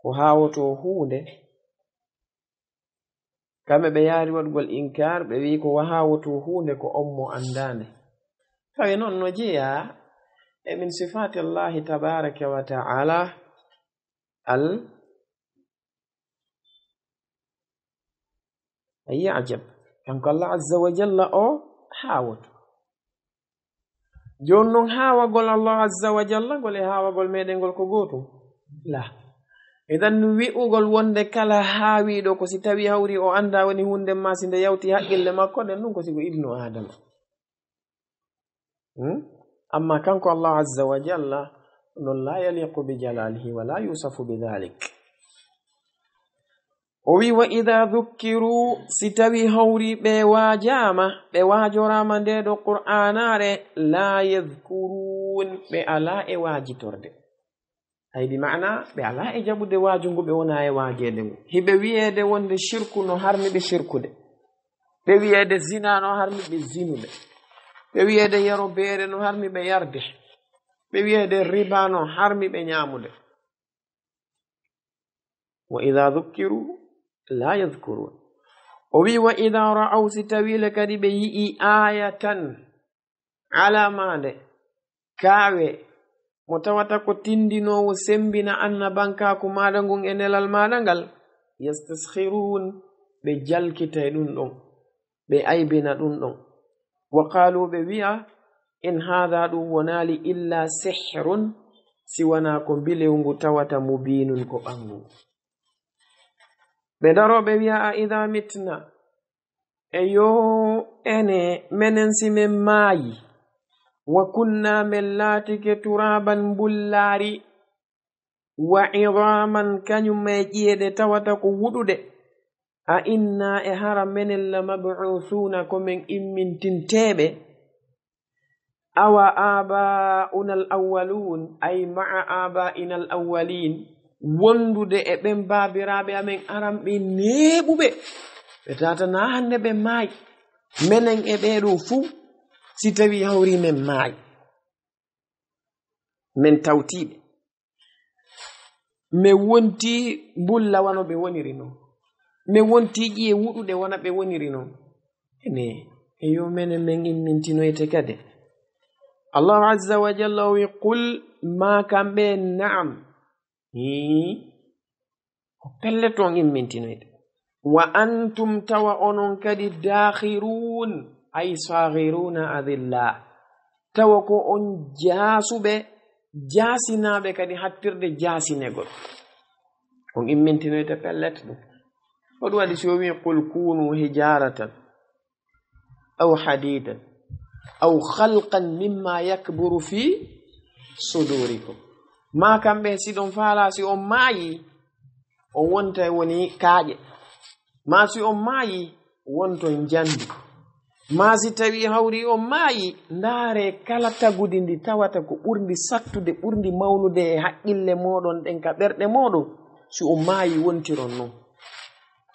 ko haawoto huunde. Kamɓe ɓe yaari waɗugol inkaar, ɓe wi'i ko haawoto huunde ko on mo anndaande. Tawi noon no jeyaa e min sifaati Allahi tabaaraka wa ta'ala al, ayya ajab. Kanko Allah azza wa jalla o haawoto. Jooni noon haawagol Allah azza wa jalla ngol e haawagol meɗen ngol ko gootum? La. Idan wi'ugol wonde kala haawiiɗo ko si tawi hawri o annda woni huunde ma si nde yawti haqqille makko, nden ɗum ko sigo ibnu Adama. Hmm? Amma kanko Allah azza wa jalla, ɗum la yaliqu bi jalalihi wa la yusafu bi dhalik. O wi, "Wa idha dhukkiru," si tawi hawri ɓe waajaama, ɓe waajoraama nde ɗo Qur'aanaare, "la yadhkurun," ɓe alaa e waajitorde. Ay, bi maana, ɓe alaa e jaɓude waaju ngu, ɓe wonaa e waajeede ngu. Hiɓe wiyeede wonde shirku no harmi ɓe shirkude. Ɓe wiyeede zina no harmi ɓe zinude. Ɓe wiyeede yaro beere no harmi ɓe yarde. Ɓe wiyeede riba no harmi ɓe ñaamude. "Wa idha dhukkiru la yadhkurun." O wi, "Wa idha ra'aw," si tawi le kadi ɓe yi'i aayatan, alaamaande, kaawe, mo tawata ko tindinoowo sembina annabankaaku maaɗa ngun e nelal maaɗa ngal, "yastaskhirun," ɓe jalkitay ɗum ɗon, ɓe aybina ɗum ɗon. "Wa qalu," ɓe wi'a, "In hadha," ɗum wonaali, "illa sihrun," si wanaa ko mbilew ngu tawata mubiinun ko ɓanngu. Ɓe daroo ɓe wi'a, "A idha mitna," e yo ene menen si men maayi, "wa kunna," men laatike, "turaban," mbullaari, "wa idhaman," kañum e ƴiye ɗe tawata ko wuɗuɗe, "a inna," e hara menen, "la mab'uthuna," ko men immintinteeɓe? "Awa aba'una al-awwalun," ay ma'a aba'ina al-awwalin, wondude e ɓen baabiraaɓe amen aranɓe neeɓuɓe. Ɓe tawata na hannde ɓe maayi. Menen e ɓee ɗoo fuu, si tawi hawri men maayi, men tawtiiɓe. Men wonti mbulla wano ɓe woniri non. Men wonti ƴiye wuɗuɗe wano ɓe woniri non. Ene, e yo menen men immintinoyte kadi. Allahu azza wa jalla o wi, "Qul," maa kamɓe, "Na'am." Hii. Ko pellet on immintinoyte. Wa antum, tawa onon kadi, daakhiruun, ay saghiruna adilla, tawa ko on jaasuɓe, jaasinaaɓe kadi hattirde jaasinegol. On immintinoyta pellet ɗum. Ko ɗum waɗi si o wi'i, "Qul kunu hijaratan aw hadidan aw khalqan mimma yakburu fi sudurikum." Ma kamɓe, si ɗon faala, si on maayi, on wontay woni kaaƴe. Ma si on maayi, wonton njandi. Ma si tawi hawri on maayi, ndaare kala tagudi ndi tawata ko ɓurndi sattude, ɓurndi mawnude e haqqille mooɗon ɗen ka ɓerɗe mooɗon. Si on maayi, wontiron non.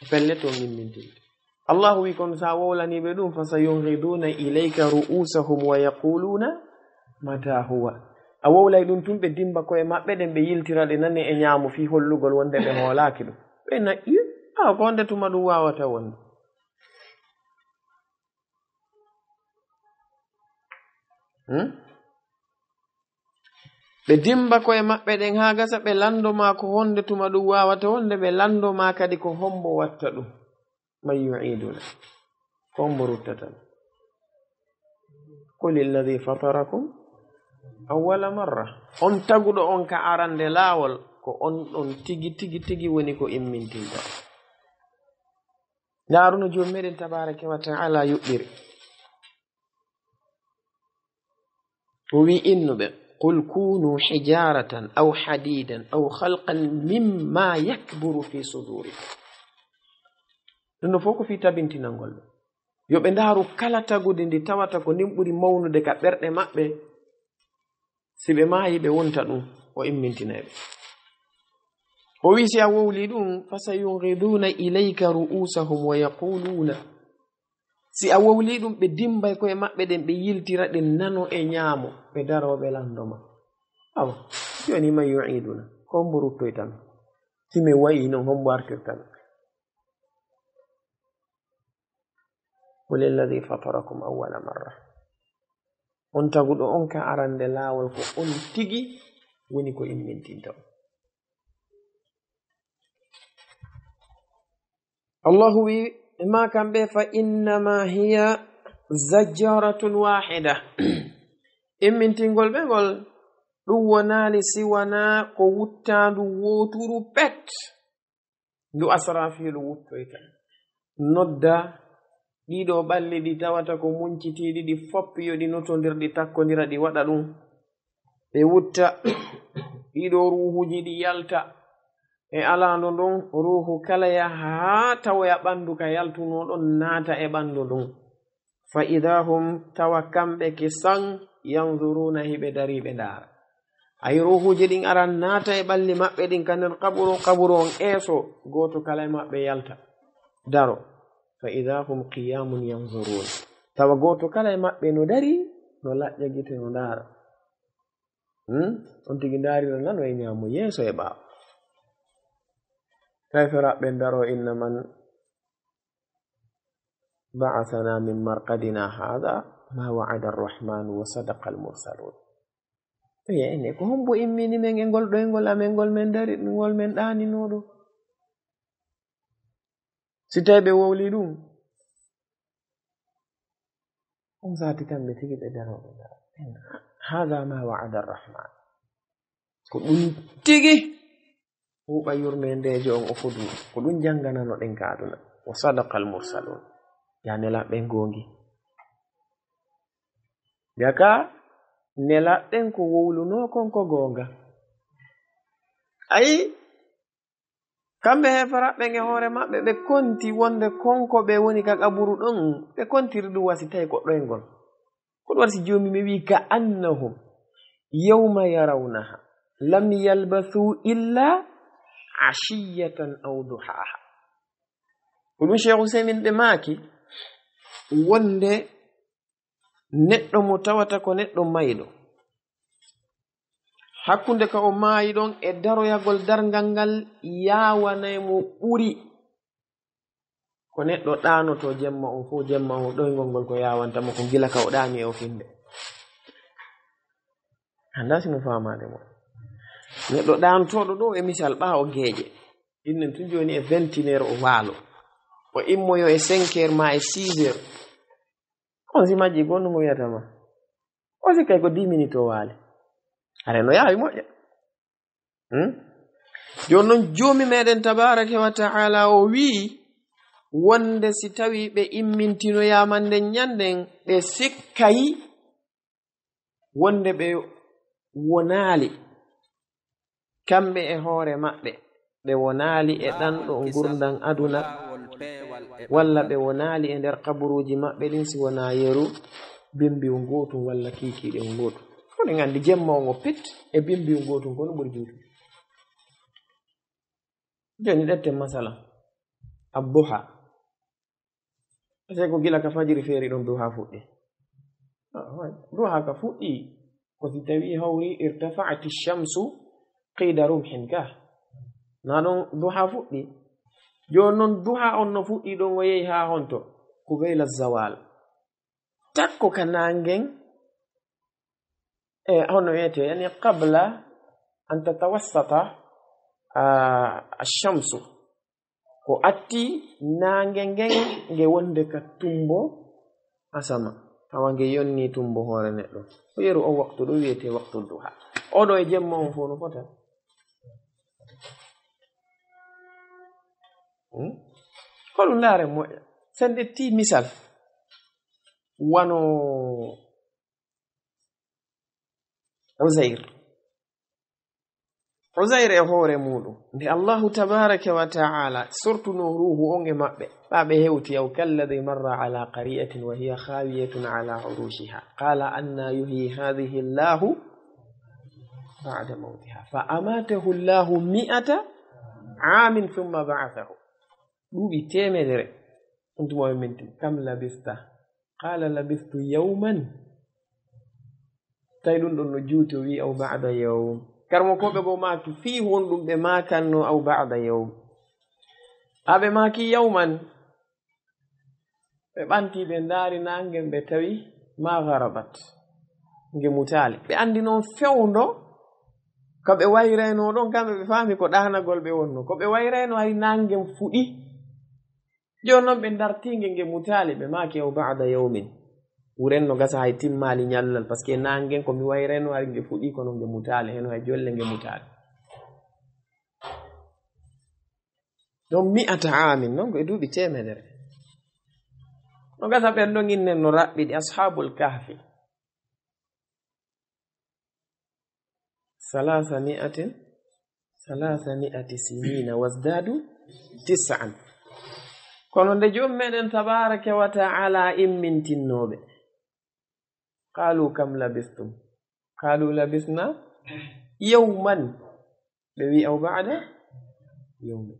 Pellet on immintinte. Allahu wi kon sa wowlani ɓe ɗum, "Fa sayunghiduna ilayka ru'usahum wa yaquluna mata huwa." A wowlay ɗum tun, ɓe dimba koye maɓɓe ɗen, ɓe yiltira ɗe nane e ñaamo fii hollugol wonde ɓe hoolaaki ɗum. Ɓe na, "I, a ko honde tuma ɗum waawata wonde?" Hmm? Ɓe dimba koye maɓɓe ɗen haa gasa, ɓe lanndo ma ko honde tuma ɗum waawata wonde, ɓe lanndo ma kadi ko hombo watta ɗum. "Man yu'iduna?" Ko hombo ruttata ɗum? "Qul alladhi fatarakum awwala marra." On taguɗo on ka arande laawol, ko on ɗon tigi, tigi, tigi woni ko immintinta. Ndaaru no Joomi meɗen tabaaraka wa ta'ala yuɓɓiri. O wi innuɓe, "Qul kunu hijaratan aw hadidan aw khalqan mimma yakburu fi sudurikum." Ɗum ɗo fof ko fii tabintinangol ɓe. Yo ɓe ndaaru kala tagudi ndi tawata ko ndin ɓuri mawnude ka ɓerɗe maɓɓe. Si ɓe maayi, ɓe wonta ɗum, o immintinay ɓe. O wi, si a wowli ɗum, "Fa sayunghiduna ilayka ru'usahum wa yaquluna." Si a wowli ɗum, ɓe dimbay koye maɓɓe ɗen, ɓe yiltira ɗen nano e ñaamo, ɓe daroo, ɓe lanndo ma. Awa, jooni, "Man yu'iduna?" Ko hombo ruttoyta men? Si men wayi non, hombo artirta men? "Qul alladhi fatarakum awwala marra." On taguɗo on ka arande laawol, ko on tigi woni ko immintinta on. Allahu wi, ma kamɓe, "Fa innama hiya zajratun wahida." Immintingol ɓe ngol, ɗum wonaali si wanaa ko wuttaandu wooturu pet. Ndu Asrafiilu wuttoyta, nodda ɗiɗo ɓalli ɗi tawata ko muncitiiɗi, ɗi fof yo ɗi notondir, ɗi takkondira, ɗi waɗa ɗum. Ɓe wutta ɗiɗo ruuhuuji, ɗi yalta e alaandu ndun, ruuhu kala yaha haa tawoya ɓanndu ka yaltunoo ɗon, naata e ɓanndu ndun. Fa idaa hum, tawa kamɓe kisan, yanzuruuna, hiɓe darii ɓe ndaara. Ay, ruuhuuji ɗin aran naata e ɓalli maɓɓe ɗin ka nder qaburu, qaburu on eeso, gooto kala e maɓɓe yalta, daro. Fa idaa hum qiyaamun yanzuruun. Tawa gooto kala e maɓɓe no darii, no laƴƴa gite, no ndaara. Hmm? On tigi ndaarira nano e ñaamo, yeeso e ɓaawo. Tawi feraɓe ɓen daro, inna man ba'athana min marqadina hadha ma wa'ada arrahmanu wa sadaqa almursalun. Eyi, ene ko hombo immini men e ngol ɗoyngol amen ngol men dari, ngol men ɗaanino ɗo? Si tawi ɓe wowli ɗum, on saati kamɓe tigi ɓe darooɓe dara. Hadha ma wa'ada arrahman. Ko ɗum tigi huuɓa yurmeendeejo on o fodu. Ko ɗum jannganano ɗen ka aduna. Wa sadaqa al mursalun. Ya nelaaɓe ɓen goongi. Jaka nelaaɓe ɓen ko wowlunoo kon ko goonga. Ayi, kamɓe heeferaaɓe ɓen e hoore maɓɓe, ɓe konti wonde kon ko ɓe woni ka qaburu ɗon, ɓe kontiri ɗum wa si tawi ko ɗoyngol. Ko ɗum waɗi si Joomi men wi, "Ka annahum yawma yarawnaha lam yalbathu illa ashiyatan aw duhaha." Ko ɗum Cheikh Ousaymin ɓe maaki, wonde neɗɗo mo tawata ko neɗɗo mayɗo, hakkunde ka o maayi ɗon e daroyagol darngal ngal, yaawanay mo ɓuri ko neɗɗo ɗaanoto jemma on fof, jemma on ɗoyngol ngol ko yaawanta mo, ko gila ka o ɗaani e o finde. Anndaa si no faamaade mo. Neɗɗo ɗaanotooɗo ɗo e misal ɓaawo geeƴe. Innen tun jooni e vingt et une heures o waalo. O immoyo e cinq heures ma e six heures. On si majji gonndu mo wiyata ma. O sikkay ko dix minutes o waali. Are no yaawi moƴƴa. Hmm? Jooni noon, Joomi meɗen tabaaraka wa ta'ala o wi'i wonde si tawi ɓe immintinoyaama nden ñanden, ɓe sikkay wonde ɓe wonaali kamɓe e hoore maɓɓe, ɓe wonaali e ɗanɗo ngurndan aduna, walla ɓe wonaali e nder kaburuuji maɓɓe ɗin, si wonaa yeru bimbiw ngootun walla kiikiiɗe ngootu. Ko ɗen anndi jemma on o pit e bimbiw ngootun, kono ɓuri juutu. Jooni ɗetten masala, adduha. Sey ko gila ka fajiri feeri ɗon duha fuɗɗi. Ah, way. Duha ka fuɗɗi ko si tawi hawri irtafa'ati shamsu qida rumhin ka. Na ɗon duha fuɗɗi. Jooni noon duha on no fuɗɗi ɗon o yehi haa honto? Qubeyla zawal. Takko ka naangen, e hono wiyete, yani qabla an tatawassata, ah, ash-shamsu. Ko atti naange ngen nge wonde ka tumbo asama. Hawa nge yonni tumbo hoore neɗɗo. Ko yeru o waktu ɗo wiyete waktu duha. Oɗo e jemma on fof no fota. Hmm? Ko ɗum laare moƴƴa. Sen ƴetti misal. Wano Uzair. Uzair e hoore muɗum, nde Allahu tabaraka wa ta'ala sortuno ruuhu on e maɓɓe, ɓa ɓe hewti, aw kalladhi marra ala qaryatin wa hiya khawiyatun ala urushiha, qala anna yuhyi hadhihi Allahu ba'da mawtiha, fa amatahu Allahu mi'ata amin thumma ba'athahu. Duuɓi teemedere. On tuma o minti, kam labista? Qala labistu yawman. Tawi ɗum ɗon no juuti, o wi'i, aw ba'da yawm. Karmo ko ɓe go maaki, fii honɗum ɓe maakanno, aw ba'da yawm. A ɓe maaki yawman. Ɓe ɓanti, ɓe ndaari naange, ɓe tawi ma gharabat. Nge mutaali. Ɓe andi noon fewndo, ko ɓe wayrayno ɗon, kamɓe ɓe faami ko ɗaanagol ɓe wonno. Ko ɓe wayrayno hari naange fuɗi. Jooni noon ɓe ndartii nge, nge mutaali, ɓe maaki, aw ba'da yawmin. Wuren no gasa hay timmaali ñallal, parce que naangen ko mi wayrayno hari nge fuɗi, kono nge mutaali, heno hay jolle nge mutaali. Ɗon mi'ata amin, non ko e duuɓi teemedere. No gasa ɓen ɗon innen no raɓɓiɗi Ashaabul Kahfi. Salaasa mi'atin, salaasa mi'ati sinina wazdadu tis'an. Kono nde Joom meɗen tabaraka wa ta'ala immintinnooɓe, qalu kam labistum? Qalu labisna yawman. Ɓe wi'i aw ba'da yawmin.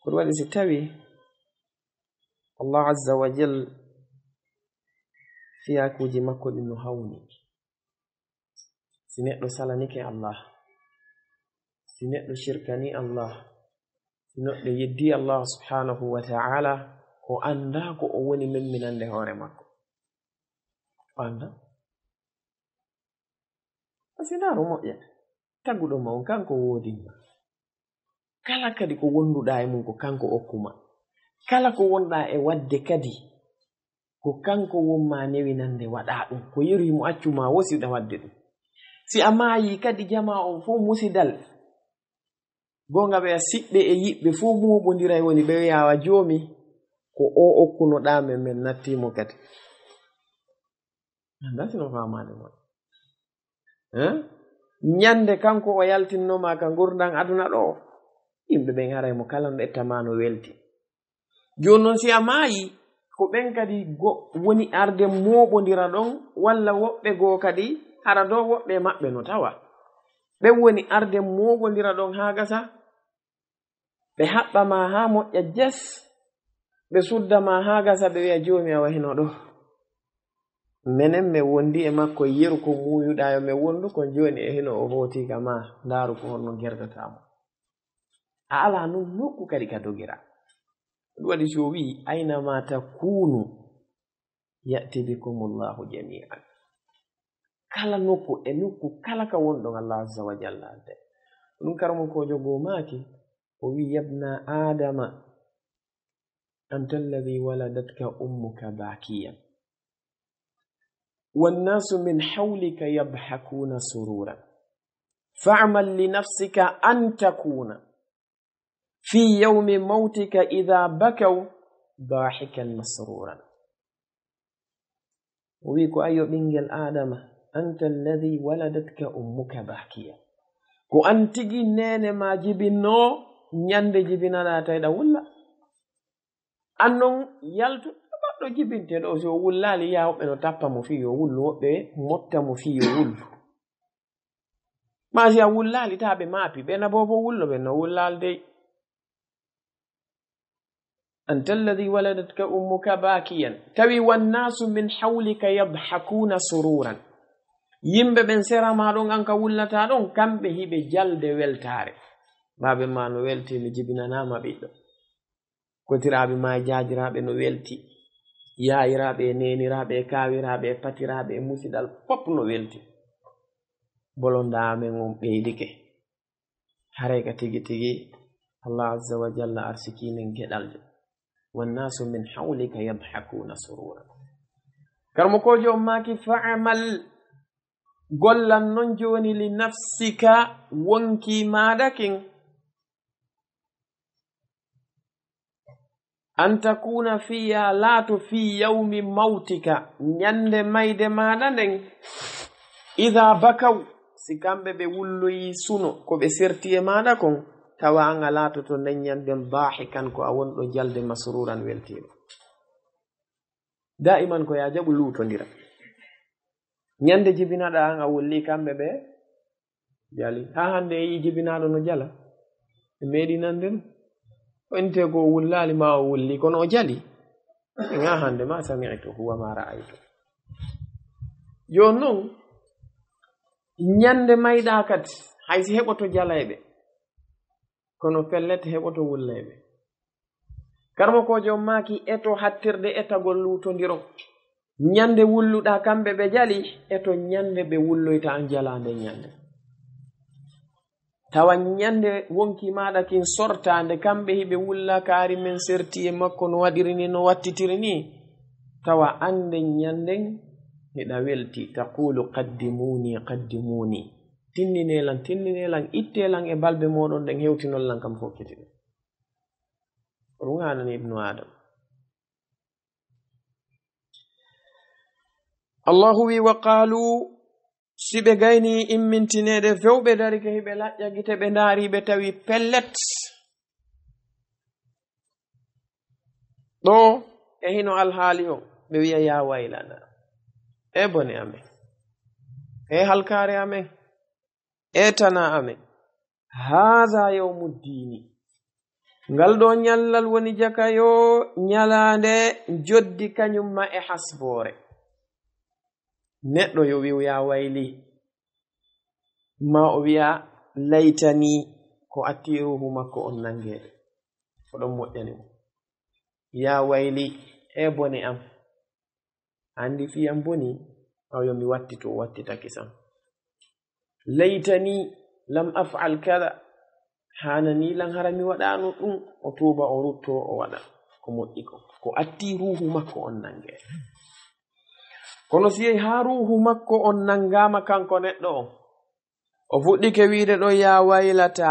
Ko ɗum waɗi si tawi Allah azza wa jal fiyakuuji makko ɗin no hawni. Si neɗɗo salanike Allah, si neɗɗo shirkani Allah, si neɗɗo yeddi Allah subhanahu wa ta'ala, o anndaa ko o woni memminande hoore makko. O anndaa. A si ndaaru moƴƴa. Taguɗo ma on, kanko woodin ma. Kala kadi ko wonduɗaa e mum, ko kanko okku ma. Kala ko wonɗaa e waɗde kadi, ko kanko won ma newinande waɗaa ɗum. Ko yeru himo accu ma wosiɗa waɗde ɗum. Si a maayii kadi, jamaa on fof musidal. Goonga ɓe a siɓɓe e yiɓɓe fof mooɓondiray woni ɓe wi'a wa Joomi, ko o okkunoɗaa men, men nattii mo kadi. Anndaa si no faamaade mo. Eh? Ñande kanko o yaltinno ma ka ngurndan aduna ɗo, yimɓe ɓen haray mo kala no ƴetta ma no welti. Jooni noon si a maayi, ko ɓen kadi go-, woni arde mooɓondira ɗon, walla woɓɓe goo kadi, hara ɗo woɓɓe e maɓɓe no tawa. Ɓen woni arde mooɓondira ɗon haa gasa, ɓe haɓɓa ma haa moƴƴa jes, ɓe sudda ma haa gasa, ɓe wi'a, "Joomi, awa hino ɗo. Menen men wondi e makko yeru ko muuyuɗaa yo men wondu kon, jooni e hino o hooti ka ma, ndaaru ko honno gerdataa mo." A alaa nun nokku kadi ka dogira. Ɗum waɗi si o wi'i, "Aynama takunu, ya'ti bikumullahu jami'an." Kala nokku e nokku kala ka wonɗon, Allah azza wa jalla adday. Ɗum karamokoojo goo maaki, o wi'i: "Yabna Aadama, anta alladhi waladatka ummuka baakiyan, wannaasu min hawlika yadhakuuna sururan. Fa'mal li nafsika an takuuna fi yawmi mawtika idha bakaw dahikan masruran." O wi'i ko: "Ayo ɓingel Aadama, anta alladhi waladatka ummuka baakiya." Ko an tigi neene ma jibinno ñande jibinaɗa tawi ɗa wulla. An non yaltu, goɗɗo jibinte ɗo, si o wullaali, yaa woɓɓe no tappa mo fii yo wullu, woɓɓe motta mo fii yo wullu. Maa si a wullaali, taa ɓe maapi, ɓe na bobo wullo, ɓe no wullaali dey. "Anta alladhi waladatka ummuka baakiyan." Tawi: "Wannaasu min hawlika yadhakuuna sururan." Yimɓe ɓen sera ma ɗon, an ka wullata ɗon, kamɓe hiɓe jalde weltaare. Baabe ma no welti, mi jibinanaama ɓiɗɗo. Kotiraaɓe ma e jaajiraaɓe no welti. Yaayiraaɓe e neeniraaɓe e kaawiraaɓe e patiraaɓe e musidal pop no welti. Bolonda amen on ɓeydike. Haray ka tigi tigi, Allah azza wa jalla arsikii men geɗaljo. "Wannaasu min hawlika yadhakuuna surura." Karamokoojo on maaki: "Fa'mal," gollan non jooni, "li nafsika," wonkii maaɗa kin. "An takuuna," fii yaa laato, "fii yawmi mawtika," ñande mayde maaɗa nden, "idha bakaw," si kamɓe ɓe wulloyi suno, ko ɓe serti e maaɗa kon, tawa an a laatoto nden ñanden daahikan, ko a wonɗo jalde, masruuran, weltiiɗo. Daa'iman ko yaa jaɓu luutondira. Ñande jibinaɗa an a wulli, kamɓe ɓe jali. Haa hannde e yi'i jibinaaɗo no jala? E meeɗi nande ɗum. O inte ko o wullaali ma o wulli, kono o jali. En haa hannde ma sami'tu huwa ma ra'aytu. Jooni non, ñande mayɗa kadi, hay si heɓoto jalayɓe, kono pellet heɓoto wullayɓe. Karamokoojo on maaki, eto hattirde etagol luutondiron. Ñande wulluɗaa kamɓe ɓe jali, eto ñande ɓe wulloyta an jalaande ñande. Tawa ñande wonki maaɗa kin sortaande, kamɓe hiɓe wulla kaari men serti e makko no waɗiri ni, no wattitiri ni. Tawa an nden ñanden hiɗa welti, taqulu: "Qaddimuni, qaddimuni." Tinninee lan, tinninee lan, ittee lan e balbe mooɗon ɗen, hewtinon lan kam fokkiti ɗum. Ko ɗum haanani ibnu Adam. Allahu wi: "Wa qaalu," si ɓe gayni immintineede few, ɓe darike hiɓe laƴƴa gite, ɓe ndaari, ɓe tawi pellet. Ɗo e hino alhaali on, ɓe wi'a: "Yaa waylana, e bone amen, e halkaare amen, e tana amen. Haadha yawmuddiini." Ngal ɗo ñallal woni jakayo ñalaande joddi kañum ma e hasboore. Neɗɗo yo wi'u: "Yaa wayli," ma o wi'a: "Laytani," ko atti ruuhu makko on nangeede. Ko ɗon moƴƴani mo. "Yaa wayli, e bone am. Anndi fii am boni, aw yo mi wattito, o wattitake sam. Laytani lam af'al kada, haanani lan hara mi waɗaano ɗum." O tuuba, o rutto, o waɗa ko moƴƴi kon. Ko atti ruuhu makko on nange. Kono si yehi haa ruuhu makko on nangaama kanko neɗɗo on, o fuɗɗike wiide ɗo: "Yaa waylata,"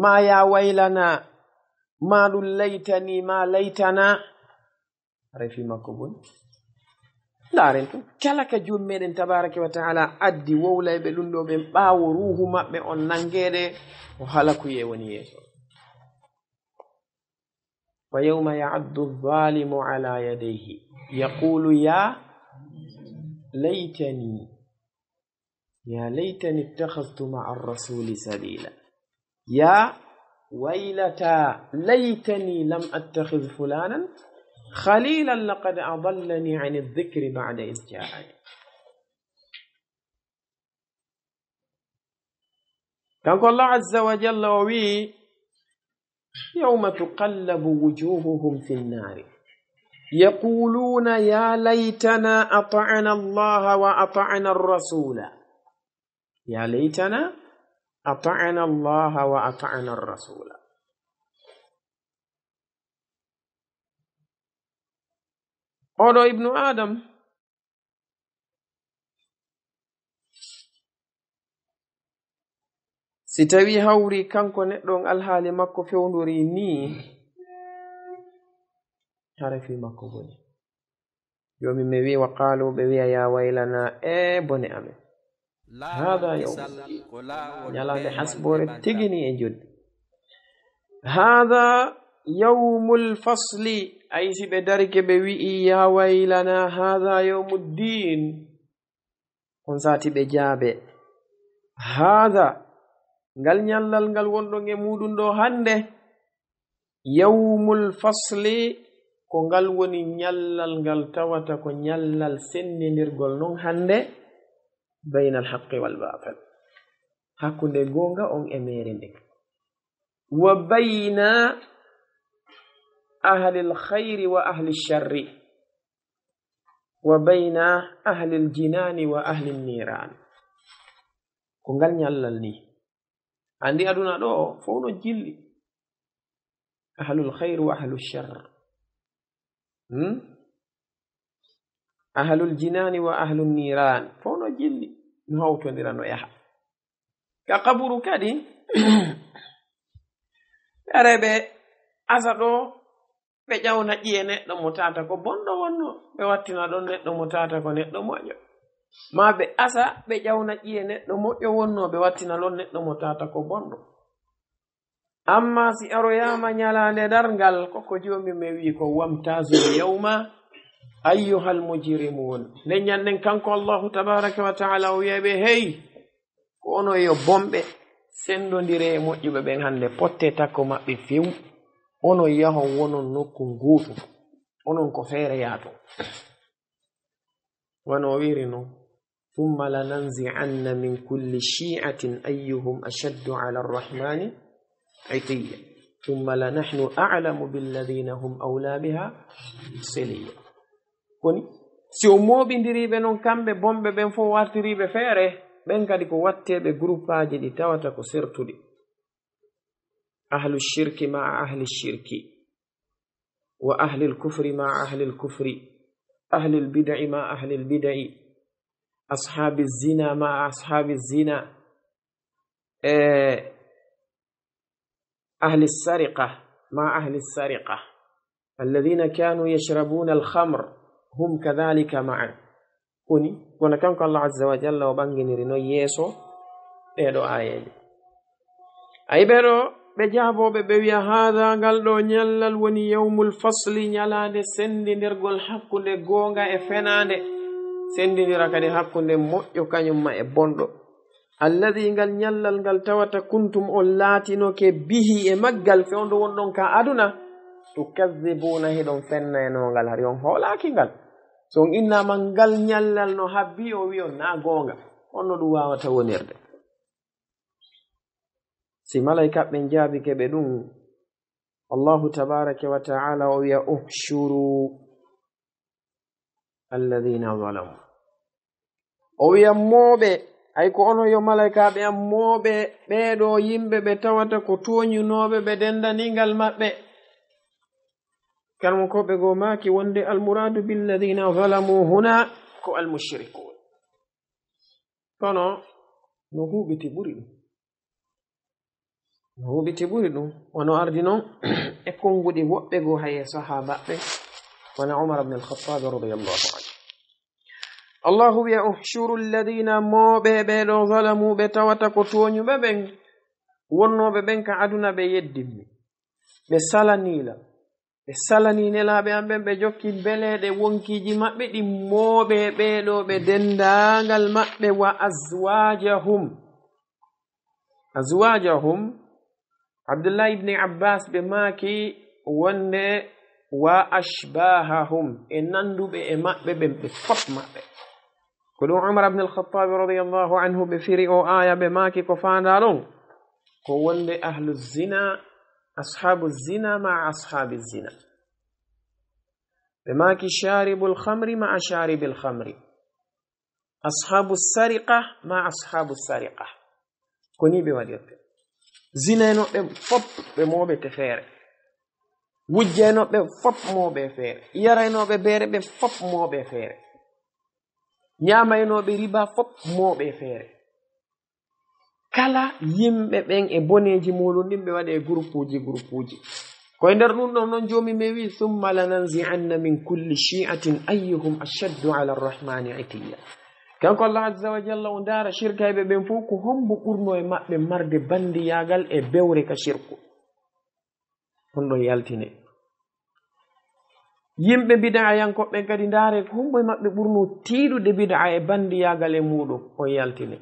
maa "Yaa waylana," maa ɗum "Laytani," maa "Laytana." Haray fii makko boni. Ndaaren tun, kala ka Joomi meɗen tabaaraka wa ta'ala addi wowlayɓe ɗum ɗo ɓen ɓaawo ruuhu maɓɓe on nangeede, o halakuyee woni yeeso. "Wa yawma ya'addu adh-dhalimu ala yadayhi yaqulu ya laytani, ya laytani ittakhadhtu ma'a ar-rasuli sabila. Ya waylata laytani lam attakhidh fulanan khalilan laqad adallani 'ani adh-dhikri ba'da idh ja'ani." Kanko Allah azza wa jalla o wi'i: "Yawma tuqallabu wujuhuhum fin nari, yaquluna ya laytana ata'na Allaha wa ata'na ar-rasula." Ya laytana, أطعنا الله وأطعنا الرسول. Oɗo ibnu Adam, si tawi hawri kanko neɗɗo on alhaali makko fewndori ni, hara fii makko boni. Joomi men wi, wa qaalu, ɓe wiya, ya waylana, e bone amen. Hada yawmuddin. Ñalaande hasboore tigi ni e joddi. Hada yawmul fasli. Ay si ɓe darike ɓe wi'i, ya waylana, hada yawmuddin. On saati ɓe jaabe. Hada, ngal ñallal ngal wonɗon e muɗum ɗo hannde, yawmul fasli, ko ngal woni ñallal ngal tawata ko ñallal senndindirgol non hannde, baynal haqqi wal baatil, hakkunde goonga on e meere nden, wa bayna ahlil khayri wa ahli sharri, wa bayna ahlil jinaani wa ahlin niiraan. Ko ngal ñallal ni. Anndi aduna ɗo fof no jilli. Ahlul khayr wa ahlul sharr. Hmm? Ahlul jinaani wa ahlun niiraan. Fof no jilli. No hawtondira no yaha. Ka qaburu kadi, ɓe aray ɓe asa ɗo, ɓe ƴawna ƴiye neɗɗo mo tata ko bonɗo wonno, ɓe wattina ɗon neɗɗo mo tata ko neɗɗo moƴƴo. Ma ɓe asa, ɓe ƴawna ƴiye neɗɗo moƴƴo wonno, ɓe wattina ɗon neɗɗo mo tata ko bonɗo. Amma si aroyaama ñalaande darngal, ko ko Joomi men wi'i ko, "Wamtaazul yawma ayyuhal mujrimuun." Nden ñannden kanko Allahu tabaaraka wa ta'ala o wi'a ɓe, "Hey, ko onon yo bonɓe, senndondire e moƴƴuɓe ɓen hannde, potte takko maɓɓe few, onon yahon wonon nokku nguutu, onon ko feere yaato." Wano o wi'iri non, "Thumma lananzi'anna min kulli shi'atin ayyuhum ashaddu 'ala ar-rahmani 'itiyya. Thumma lanahnu a'lamu billadhina hum awla biha siliyya." Koni, si o mooɓindiriiɓe non kamɓe bonɓe ɓen fof wartiriiɓe feere, ɓen kadi ko watteeɓe gruppaaji ɗi tawata ko sertuɗi. Ahlu shirki ma'a ahli shirki. Wa ahlil kufri ma'a ahlil kufri, ahlil bid'i ma'a ahlil bid'i, ashaabi zina ma'a ashaabi zina, e ahli sariqa ma'a ahli sariqa, alladhina kanu yashrabuna al-khamr hum kadhalika ma'an. Koni, kono kanko Allah azza wa jalla o ɓanginiri non yeeso ɗee ɗoo aayeeje. Ayi ɓee ɗoo, ɓe jaabooɓe, ɓe wi'a, "Haada, ngal ɗoo ñallal woni yawmul fasli, ñalaande senndindirgol hakkunde goonga e fenaande, senndindira kadi hakkunde moƴƴo kañum ma e bonɗo. Alladhi, ngal ñallal ngal tawata kuntum on laatinoke bihi e maggal fewndo wonɗon ka aduna, tukadhibuuna, hiɗon fennaynoo ngal, hari on hoolaaki ngal." So on innaama ngal ñallal no habbi, o wi'on naa goonga. On no ɗum waawata wonirde. Si malaykaaɓe ɓen jaabike ɓe ɗum, Allahu tabaaraka wa ta'ala o wi'a, "Uhshuru alladhina zalamu." O wi'a, "Mooɓe, ay ko onon yo malaykaaɓe am, mooɓe ɓee ɗoo yimɓe ɓe tawata ko tooñunooɓe, ɓe denndaningal maɓɓe." Kalmo ko ɓe goo maaki wonde almuraadu billadhina zalamu huna ko almushrikun. Kono no huuɓiti ɓuri ɗum. No huuɓiti ɓuri ɗum. Wano ardi non e konnguɗi woɓɓe goo haye sahaabaaɓe, wano Umar ibn al-Khattab radiyallahu anhu. Allahu wi'a, "Uhshuru alladhina," mooɓe ɓee ɗoo, "zalamu," ɓe tawata ko tooñuɓe ɓen, wonnooɓe ɓen ka aduna ɓe yeddimmi. Ɓe salaniila. Ɓe salanii nelaaɓe am ɓen, ɓe jokki mbeleeɗe wonkiiji maɓɓe ɗi mooɓe ɓee ɗoo ɓe denndaangal maɓɓe, wa azwaajahum. Azwaajahum, Abdullah ibn Abbas ɓe maaki wonde wa ashbaahahum, e nannduɓe e maɓɓe ɓen ɓe fot maɓɓe. Ko ɗum Umar ibn al-Khattab radiyallahu anhu ɓe firi o aaya, ɓe maaki ko faandaa ɗon ko wonde ahlu zina, ashaabu zina ma ashaabi zina. Ɓe maaki shaaribul khamri ma shaaribil khamri. Ashaabu sariqa ma ashaabu sariqa. Ko nii ɓe waɗirte. Zinaynooɓe fop ɓe mooɓe te feere. Wujjaynooɓe fop mooɓe feere. Yaraynooɓe beere ɓe fop mooɓe feere. Ñaamaynooɓe riba fop mooɓe feere. Kala yimɓe ɓen e boneeji muɗum ɗin ɓe waɗe guruppuuji, guruppuuji. Ko e nder ɗum ɗon non Joomi men wi'i, "Summa lananzi'anna min kulli shi'atin ayyuhum ashaddu ala arrahmani itiyya." Kanko Allah Azza wa Jalla o ndaara shirkayɓe ɓen fof ko hombo ɓurno e maɓɓe marde bandiyaagal e bewre ka shirku. On ɗon yaltine. Yimɓe bid'ayankooɓe ɓen kadi ndaare ko hombo e maɓɓe ɓurno tiiɗude bid'a e bandiyaagal e muɗum. On yaltine.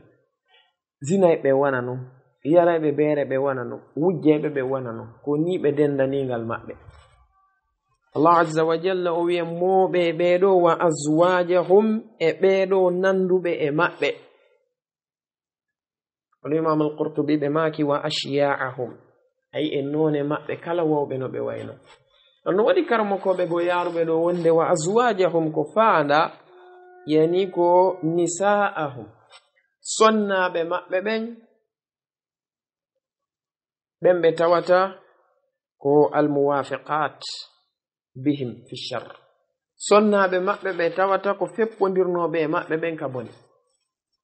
Zinayɓe wona non, yarayɓe beere ɓe wona non, wujjayɓe ɓe wona non. Ko nii ɓe denndaniingal maɓɓe. Allah Azza wa Jalla o wi'a mooɓe ɓee ɗoo wa azwaajahum e ɓee ɗoo nannduɓe e maɓɓe. Kono Imam Al-Qurtubi ɓe maaki wa ashya'ahum. Ay e noone maɓɓe kala wawɓe no ɓe wayno. Ɗon no waɗi karamokooɓe goo yaaruɓe ɗoo wonde wa azwaajahum ko faanda, yani ko nisa'ahum. Sonnaaɓe maɓɓe ɓen, ɓen ɓe tawata ko almuwafiqat bihim fi shar. Sonnaaɓe maɓɓe ɓe tawata ko feppondirnooɓe e maɓɓe ɓen ka bone.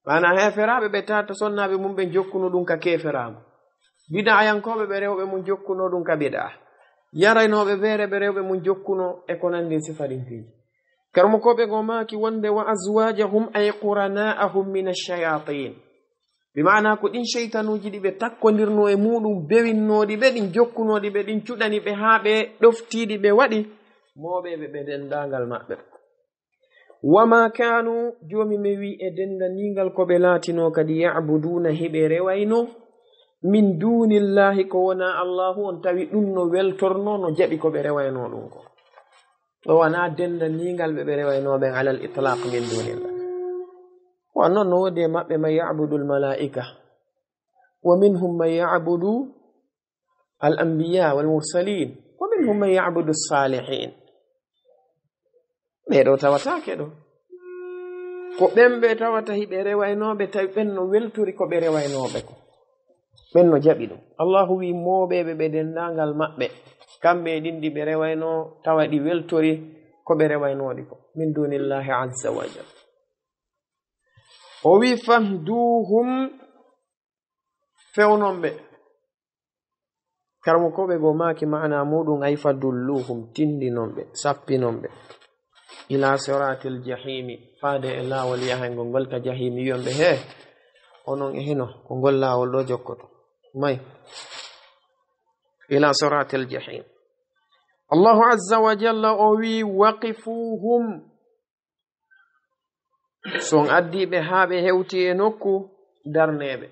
Maana heeferaaɓe ɓe tawata sonnaaɓe mum ɓen jokkuno ɗum ka keeferaagu. Bid'ayankooɓe ɓe rewɓe mum jokkuno ɗum ka bid'a. Yaraynooɓe beere ɓe rewɓe mum jokkuno e ko nanndi sifa ɗin piiji. Karamokooɓe goo maaki wonde wa azwajahum ay qurana'ahum min ash-shayatin. Bi maana ko ɗin sheytanuuji ɗi ɓe takkondirnoo e muɗum, bewinnooɗi ɓe, ɗin jokkunooɗi ɓe, ɗin cuɗani ɓe haa ɓe ɗoftiiɗi ɓe waɗi, mooɓeeɓe ɓe denndaangal maɓɓe. Wa ma kaanu, Joomi men wi'i e denndaniingal ko ɓe laatinoo kadi, ya'buduuna hiɓe rewaynoo, min duunillaahi ko wonaa Allaahu on, tawi ɗum no weltornoo, no jaɓi ko ɓe rewaynoo ɗum ko. Ɗo wonaa denndaniingal ɓe ɓe rewaynoo ɓen alal itlaq min duunillah. Wa non no woodi e maɓɓe man ya'budul malaa'ika. Wa minhum man ya'budu al anbiya wal mursalin. Wa minhum man ya'budu salihin. Ɓee ɗoo tawataake ɗo. Ko ɓen ɓe tawata hiɓe rewaynooɓe, tawi ɓen no weltori ko ɓe rewaynooɓe ko. Ɓen no jaɓi ɗum. Allahu wi'i mooɓeeɓe ɓe denndaangal maɓɓe. Kamɓe e ɗin ɗi ɓe rewaynoo, tawa ɗi weltori ko ɓe rewaynooɗi ko. Min duunillaahi azza wa jalla. O wi'i fahduuhum, fewnon ɓe. Karamokooɓe goo maaki maana muɗum ay fadulluuhum, tindinon ɓe, sappinon ɓe. Ila siratil jahimi, faade e laawol yahayngol ngol ka jahimi, wi'on ɓe, "Hee, onon e hino, ko ngol laawol ɗo jokkoto." May. Ila siratil jahim. Allahu azza wa jalla o wi'i, "Waqifuhum." So on addii ɓe haa ɓe hewti e nokku, darnee ɓe.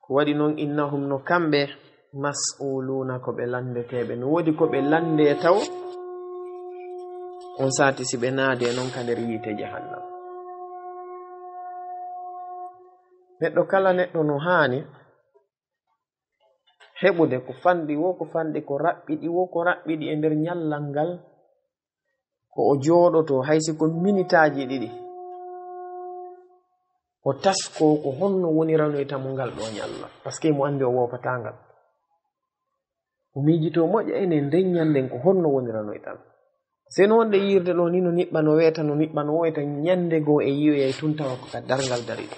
Ko waɗi non, innahum, no kamɓe, mas'uluuna, ko ɓe lanndeteeɓe. No woodi ko ɓe lanndee taw, on saati si ɓe naadee non ka nder yiite jahannama. Neɗɗo kala neɗɗo no haani heɓude ko fanɗi woo, ko fanɗi, ko raɓɓiɗi woo, ko raɓɓiɗi e nder ñallal ngal, ko o jooɗotoo, hay si ko minitaaji ɗiɗi, o taskoo ko honno woniranoyta mo ngal ɗoo ñallal, parce que mo anndi o woopataa ngal. O miijitoo moƴƴa enen nden ñannden ko honno woniranoyta mo. Seno wonde yiirde ɗoo ni no niɓɓa, no weeta, no niɓɓa, no woyta, ñande goo e yi'oyay tun tawa ko ka darngal dari ɗo.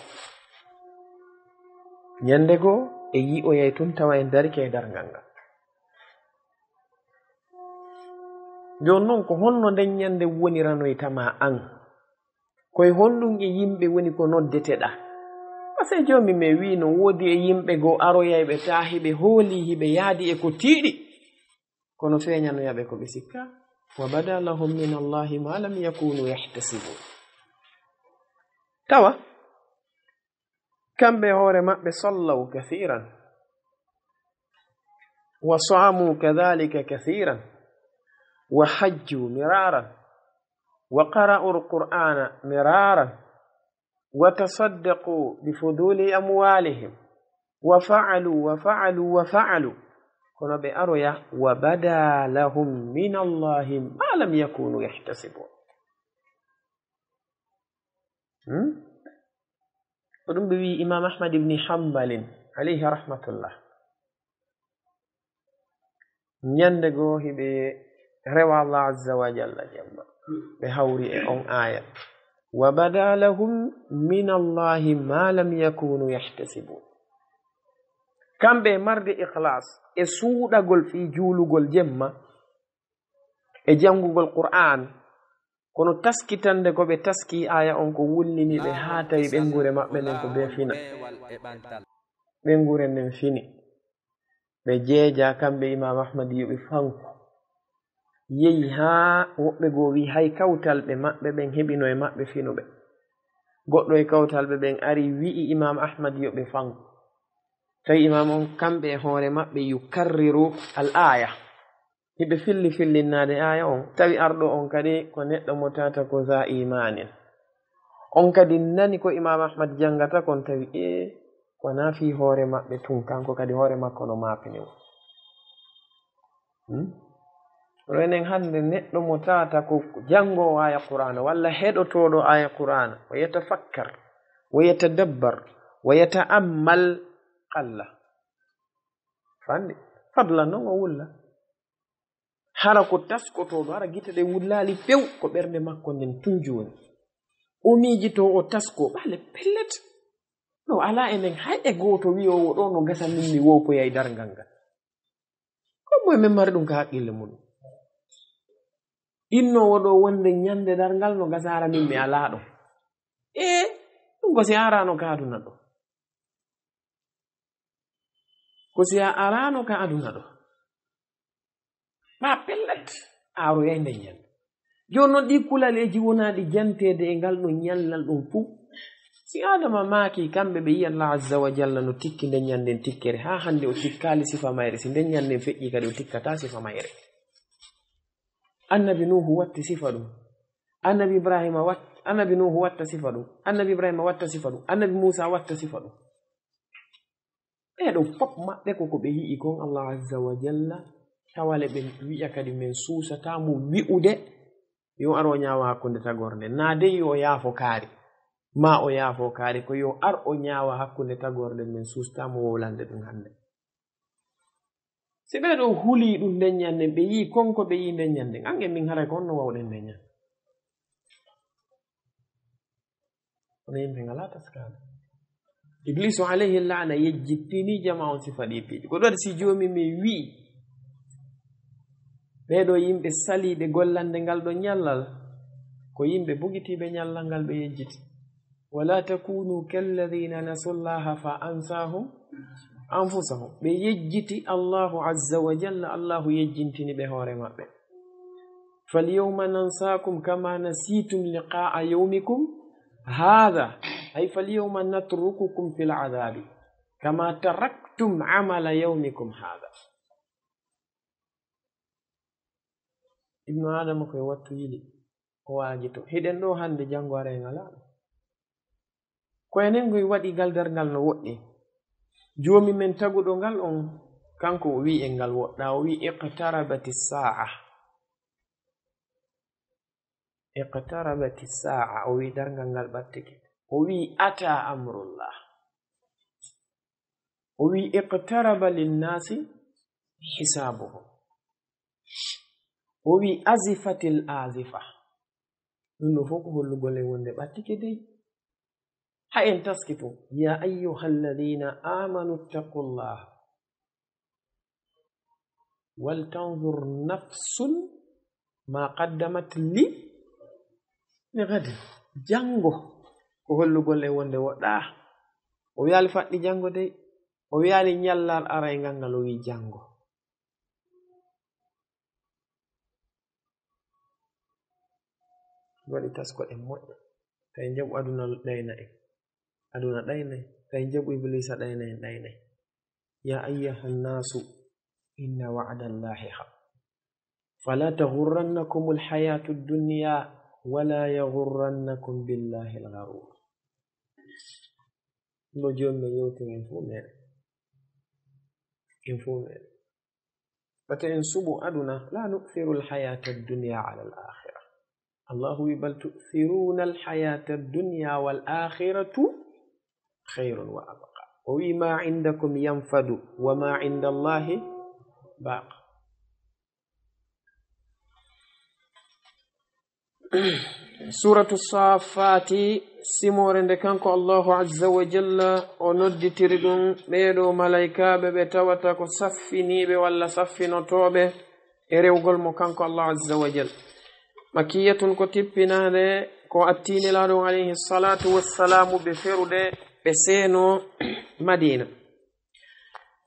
Ñande goo e yi'oyay tun tawa en darike e darngal ngal. Jooni non ko honno nden ñande woniranoyta ma an? Ko e honɗum e yimɓe woni ko noddeteɗaa? Parce que Joomi men wi'i no woodi e yimɓe goo aroyayɓe taa hiɓe hoolii hiɓe yaadi e ko tiiɗi. Kono feeñanoya ɓe ko ɓe sikkaa. Wa bada lahum min Allahi ma lam yakunu yahtasibun. Tawa, kamɓe hoore maɓɓe sallaw kathiran, wa saamu kadhalika kathiran, wa hajju miraran, wa qara'u alqur'ana miraran, wa tasaddaqu bi fuduli amwalihim, wa fa'alu, wa fa'alu, wa fa'alu. Kono ɓe aroya, wa bada lahum min Allahi ma lam yakunu yahtasibun. Hmm? Ko ɗum ɓe wi'i Imam Ahmad ibni Hanbalin, alayhi rahmatullah. Ñande goo hiɓe rewa Allah azza wa jalla jemma. Ɓe hawri e on aaya. Wa bada lahum min Allahi ma lam yakunu yahtasibun. Kamɓe e marde ikhlas, e suuɗagol fii juulugol jemma, e janngugol Qur'aan, kono taskitande ko ɓe taski aaya on ko wullini ɓe haa tawi ɓeynguure maɓɓe nden ko bee fina. Ɓeynguure nden fini. Ɓe jeeja kamɓe Imam Ahmad yo ɓe fanku. Yehi haa woɓɓe goo wi'i hay kawtalɓe maɓɓe ɓen heɓino e maɓɓe finuɓe. Goɗɗo e kawtalɓe ɓen ari wi'i Imam Ahmad yo ɓe fanku. Tawi Imam on kamɓe e hoore maɓɓe yukarriru al aaya. Hiɓe filli fillinnaade aaya on. Tawi arɗo on kadi ko neɗɗo mo tata ko za imanin. On kadi nani ko Imam Ahmad janngata kon tawi e ko na fii hoore maɓɓe tun, kanko kadi hoore makko no maapini mo. Hmm? Kono enen hannde neɗɗo mo tata ko janngoowo aaya Qur'aana walla heɗotooɗo aaya Qur'aana, o yatafakkar, o yatadabbar, o yata'ammal, qalla. Fande. Fadlan non o wulla. Hara ko taskotooɗo, hara gite ɗe wullaali few, ko ɓernde makko nden tun jooni. O miijitoo o taskoo, ɓaale pellet. Ɗo alaa enen hay e gooto wi'oowo ɗo no gasa min mi woopoyay darngal ngal. Ko moye men mari ɗum ka haqqille mum? Innoowo ɗo wonde ñande darngal no gasa hara min mi alaa ɗo. Ee, ɗum ko si a araano ka aduna ɗo. Ko si a araano ka aduna ɗo. Maa pellet, a aroyay nden ñande. Jooni non ɗii kulaleeji wonaa ɗi janteede e ngal ɗon ñallal ɗon fuu. Si Aadama maaki, kamɓe ɓe yi'i Allah azza wa jalla no tikki nden ñanden tikkere, haa hannde o tikkaali sifa mayre, si nden ñanden feƴƴi kadi o tikkataa sifa mayre. Annabi Nuuhu watti sifa ɗum. Annabi Ibraahiima wat-, Annabi Nuuhu watta sifa ɗum. Annabi Ibraahiima watta sifa ɗum. Annabi Muusaa watta sifa ɗum. Ɓee ɗoo fof maɓɓe ko ko ɓe yi'i kon Allah azza wa jalla, tawale ɓe wi'a kadi men suusataa mo wi'ude yo ar o ñaawa hakkunde tagorde. Naa dey yo o yaafo kaari, maa o yaafo kaari, ko yo ar o ñaawa hakkunde tagorde, men suusataa mo wowlande ɗum hannde. Si ɓee ɗoo hulii ɗum nden ñande, ɓe yi'i kon ko ɓe yi'i nden ñande, an e min haray ko honno wawɗen nden ñande? Kono yimɓe ngalaa taskaade. Ibliisu alayhi laana yejjittinii jamaa on sifa ɗii piiji. Ko ɗum waɗi si Joomi men wi'i, ɓee ɗoo yimɓe saliiɓe gollande ngal ɗoo ñallal, ko yimɓe bugitiiɓe ñallal ngal ɓe yejjiti. Wala takunu kalladina nasu llaha fa ansahum anfusahum. Ɓe yejjiti Allahu azza wa jalla, Allahu yejjintini ɓe hoore maɓɓe. Falyawma nansaakum kama nasiitum liqaa'a yawmikum haadha, ay falyawma natrukukum fil adhaabi kama taraktum amala yawmikum haadha. Ibnu Aadama koye wattu yili, o waajito. Hiɗen ɗoo hannde, janngo aray ngalaa ɗo. Ko enen ngoy waɗi ngal darngal no woɗɗi. Joomi men taguɗo ngal on, kanko o wi'i en ngal woɗɗaa, o wi'i, "Iqtarabati saa'a." "Iqtarabati saa'a," o wi'i, darngal ngal ɓattike. O wi'i, "Ata amrullah." O wi'i, "Iqtaraba linnaasi hisaabuhum." O wi'i, "Azifatil azifa." Ɗum ɗo fof ko hollugol en wonde ɓattike dey. Ha en taski tun, "Ya ayyuhalladhina amanu ittaqullaha wal tanzur nafsun ma qaddamat li, li ghadin." Janngo ko hollugol en wonde woɗɗaa. O wi'aali faɗɗi janngo dey. O wi'aali ñallal arayngal ngal, o wi'i janngo. Waɗi taskoɗen moƴƴa. Tawi njaɓu aduna ɗayna en. Aduna ɗaynay. Tawi njaɓu Ibliisa ɗayna en, ɗaynay. Ya ayyuhan nasu, inna wa'dallahi haq. Fala taghurrannakumul hayatud dunya, wala yaghurrannakum billahil gharur. No Joomi men yewti en fof meɗen. En fof meɗen. Wata en suɓu aduna, la nu'thirul hayata dunya ala al akhirah. Allahu wi, "Bal tu'thiruna al hayata dunya wal akhiratu خير وأبقى. O wi, ما عندكم ينفد وما عند الله باق. Suuratu Saaffaati, simoore nde kanko Allahu Azza wa Jalla o nodditiri ɗum ɓee ɗoo malaykaaɓe ɓe tawata ko saffiniiɓe walla saffinotooɓe e rewgol mo kanko Allahu Azza wa Jalla. Makkiyatun, ko tippinaande ko attiinilaaɗo alayhi salaatu wassalaamu ɓe ferude ɓe seeno Madiina.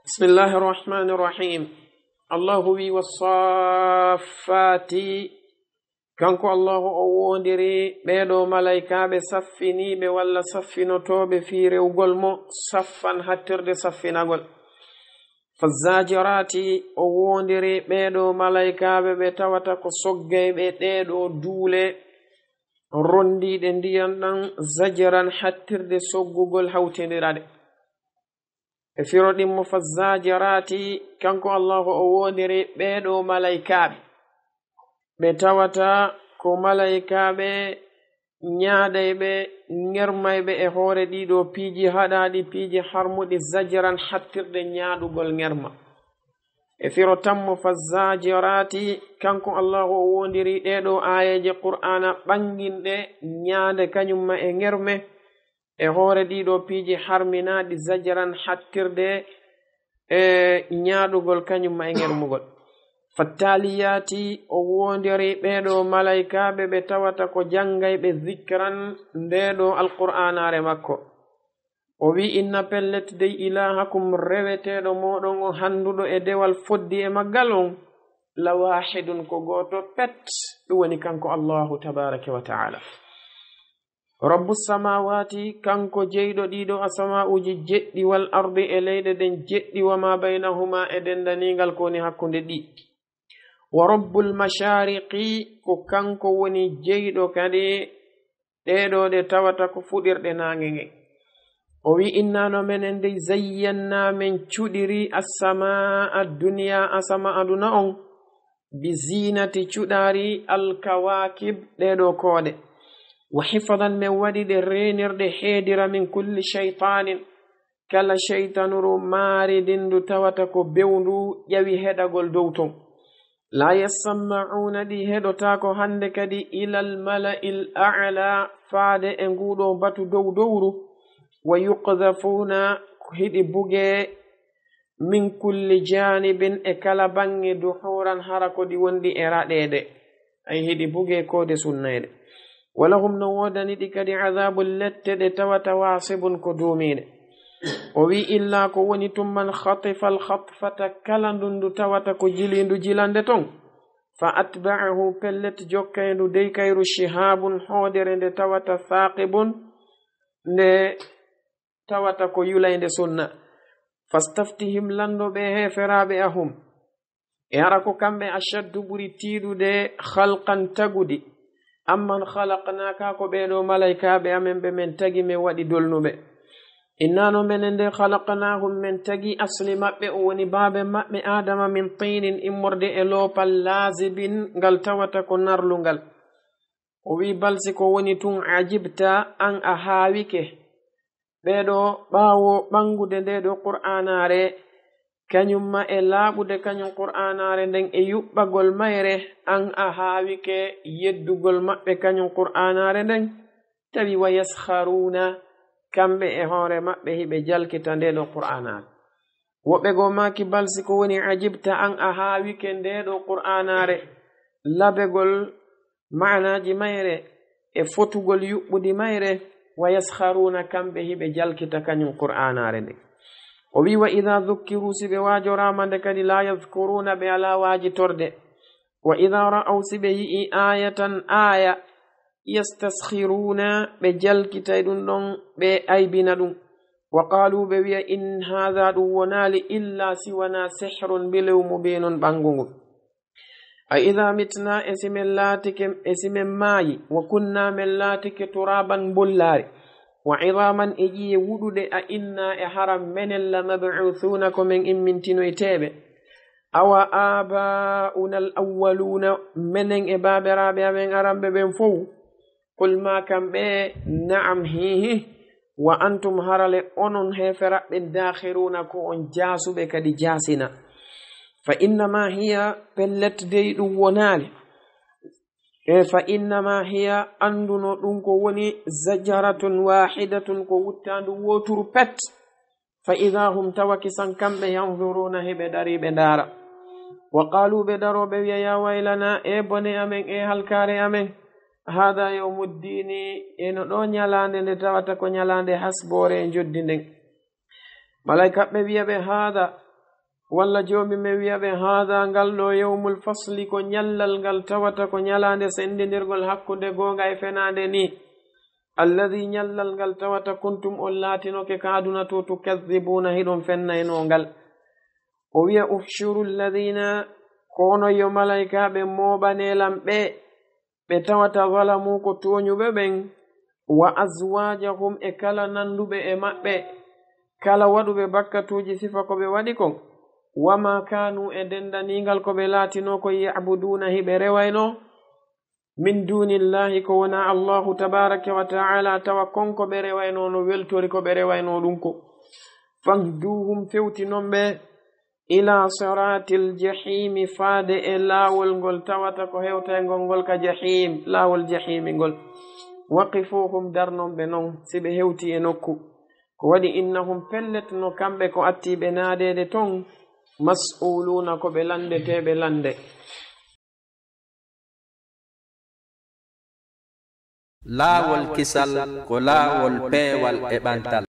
Bismillahi rahmani rahim. Allahu wi, wa saaffaati, kanko Allahu o woondiri ɓee ɗoo malaykaaɓe saffiniiɓe walla saffinotooɓe fii rewgol mo saffan hattirde saffinagol. Fa zajaraati, o woondiri ɓee ɗoo malaykaaɓe ɓe tawata ko soggayɓe ɗee ɗoo duule rondiiɗe ndiyan ɗan, zajaran, hattirde soggugol hawtindiraɗe. E firo ɗimmo, fa zajaraati, kanko Allahu o woondiri ɓee ɗoo malaykaaɓe ɓe tawata ko malaykaaɓe ñaaɗayɓe, ŋermayɓe e hoore ɗii ɗoo piiji haɗaaɗi, piiji harmuɗi, zajaran, hattirde ñaaɗugol ŋerma. E firo tammo, fa zajaraati, kanko Allahu o woondiri ɗee ɗoo aayeeje Qur'aana ɓannginɗe ñaande kañum ma e ŋerme, e hoore ɗii ɗoo piiji harminaaɗi, zajaran, hattirde e ñaaɗugol kañum ma e ŋermugol. Fattaaliyaati, o woondiri ɓee ɗoo malaykaaɓe ɓe tawata ko janngayɓe zikran ndee ɗoo Alqur'aanaare makko. O wi, inna pellet dey ilaahakum reweteeɗo mooɗon o hannduɗo e dewal foddi e maggal on, la waahidun, ko gooto pet, ɗum woni kanko Allahu tabaaraka wa ta'aala. Rabbu samaawaati, kanko jeyɗo ɗii ɗoo asamaa'uuji jeɗɗi, wal ardi, e leyɗe ɗen jeɗɗi, wa maa baynahuma, e denndaniingal ko woni hakkunde ɗi. Wa rabbul mashaariqi, ko kanko woni jeyɗo kadi ɗee ɗoo ɗe tawata ko fuɗirɗe naange ngen. O wi, inna no menen dey, zayyanna, men cuɗiri, assamaa adduniya, asama aduna on, bi zinati, cuɗaari, alkawaakib, ɗee ɗoo koode. Wa hifadan, men waɗi ɗe reenirɗe heedira, min kulli shaytaanin, kala shaytanuru maaridin ndu tawata ko bewndu ƴawi heɗagol dow ton. La yasma'una, ɗi heɗotaako hannde kadi, ilal mala'il a'la, faade e nguu ɗoo batu dow dowru. Wa yuqdhafuuna, hiɗi bugee, min kulli jaanibin, e kala baŋŋe, duhuuran, hara ko ɗi wonɗi e raɗeede. Ay, hiɗi bugee koode sunnayɗe. Walahum, no woodani ɗi kadi, adabun, lette ɗe tawata, waasibun, ko duumiiɗe. O wi, illa ko woni tun, man khatifa al-khatfata, kala ndun ndu tawata ko jiliindu jilande ton. Fa atba'ahu, pellet jokkayndu dey kayru, shihabun, hoodere nde tawata, thaqibun, nde tawata ko yulaynde sunna. Fastaftihim, lanndo ɓe heeferaaɓe ahum. E hara ko kamɓe ashaddu ɓuri tiiɗude khalqan tagudi. Amman khalaqna, kaa ko ɓee ɗoo malaykaaɓe amen ɓe men tagi men waɗi dolnuɓe. Inna no menen de khalaqnahum men tagi asli maɓɓe, o woni baaben maɓɓe Aadama, min tinin immorde e loopal laazibin ngal tawata ko narlungal. O wi bal si ko woni tun ajibta an a haawike. Ɓee ɗoo ɓaawo ɓanngude ndee ɗoo Qur'aanaare, kañum ma e laaɓude kañum Qur'aanaare nden e yuɓɓagol mayre, an a haawike yeddugol maɓɓe kañum Qur'aanaare nden, tawi wa yaskharuuna, kamɓe e hoore maɓɓe hiɓe jalkita ndee ɗoo Qur'aanaare. Woɓɓe goo maaki bal si ko woni ajibta an a haawike ndee ɗoo Qur'aanaare, labegol maanaaji mayre e fotugol yuɓɓudi mayre, wa yaskharuuna, kamɓe hiɓe jalkita kañum Qur'aanaare nde. O wi, wa idha dhukkiru, si ɓe waajoraama nde kadi, la yadhkuruuna, ɓe alaa waajitorde. Wa idha ra'aw, si ɓe yi'i, ayatan, aaya, yastaskhiruna, ɓe jalkitay ɗum ɗon, ɓe aybina ɗum. Wa qalu, ɓe wi'a, in hadha, ɗum wonaali, illa si wanaa sihrun, bilew mubinun, ɓanngungu. A idha mitna, e si men laatike, e si men maayi, wa kunna, men laatike turaban, mbollaari, wa idhaman, e ƴiye wuɗuɗe, a inna, e hara menen, la mab'uthuna, ko men immintinoyteeɓe. Awa aba'una al awwaluna, menen e baaberaaɓe amen aranɓe ɓen fow. Qul, ma kamɓe, na'am, hiihi. Wa antum, harale onon heeferaɓɓe, daakhiruuna, ko on jaasuɓe kadi jaasina. Fa innama hiya, pellet dey ɗum wonaali. E fa innama hiya, annduno ɗum ko woni zajaratun waahidatun, ko wuttaandu wooturu pet. Fa idaa hum, tawa kisan kamɓe, yanzuruuna, hiɓe darii ɓe ndaara. Wa qaaluu, ɓe daroo ɓe wiya, yaa waylanaa, e bone amen, e halkaare amen. Haadaa yawmuddiini, eno ɗo ñalaande nde tawata ko ñalaande hasboore e njoddi nden. Malaykaaɓe wiya ɓe, haadaa, walla Joomi men wiya ɓe, haadaa, ngal ɗo, yawmul fasli, ko ñallal ngal tawata ko ñalaande senndidirgol hakkunde goonga e fenaande ni. Alladhi, ñallal ngal tawata kuntum, on laatinoke ka aduna to, tukadhibuuna, hiɗon fennaynoo ngal. O wiya, uhshuru alladhina, ko onon yo malaykaaɓe mooɓanee lan ɓe, ɓe tawata zalamu, ko tooñuɓe ɓen, wa azwaajahum, e kala nanduɓe e maɓɓe, kala waɗuɓe bakkatuuji sifa ko ɓe waɗi kon, wa ma kaanu, e dendaniingal ko ɓe laatinoo kon, ya'buduuna, hiɓe rewaynoo, min duunillahi, ko wonaa Allahu tabaaraka wa ta'aala, tawa kon ko ɓe rewaynoo no weltori ko ɓe rewaynoo ɗum ko. Fahduuhum, fewtinon ɓe, ilaa siraatil jahiimi, faade e laawol ngol tawata ko hewtayngol ngol ka jahiim, laawol jahiimi ngol. Waqifuuhum, darnon ɓe non, si ɓe hewtii e nokku. Ko waɗi, innahum, pellet no kamɓe ko attii ɓe naadeede ton, mas'uuluuna, ko ɓe lanndeteeɓe lannde. Laawol kisal ko laawol peewal e ɓantal.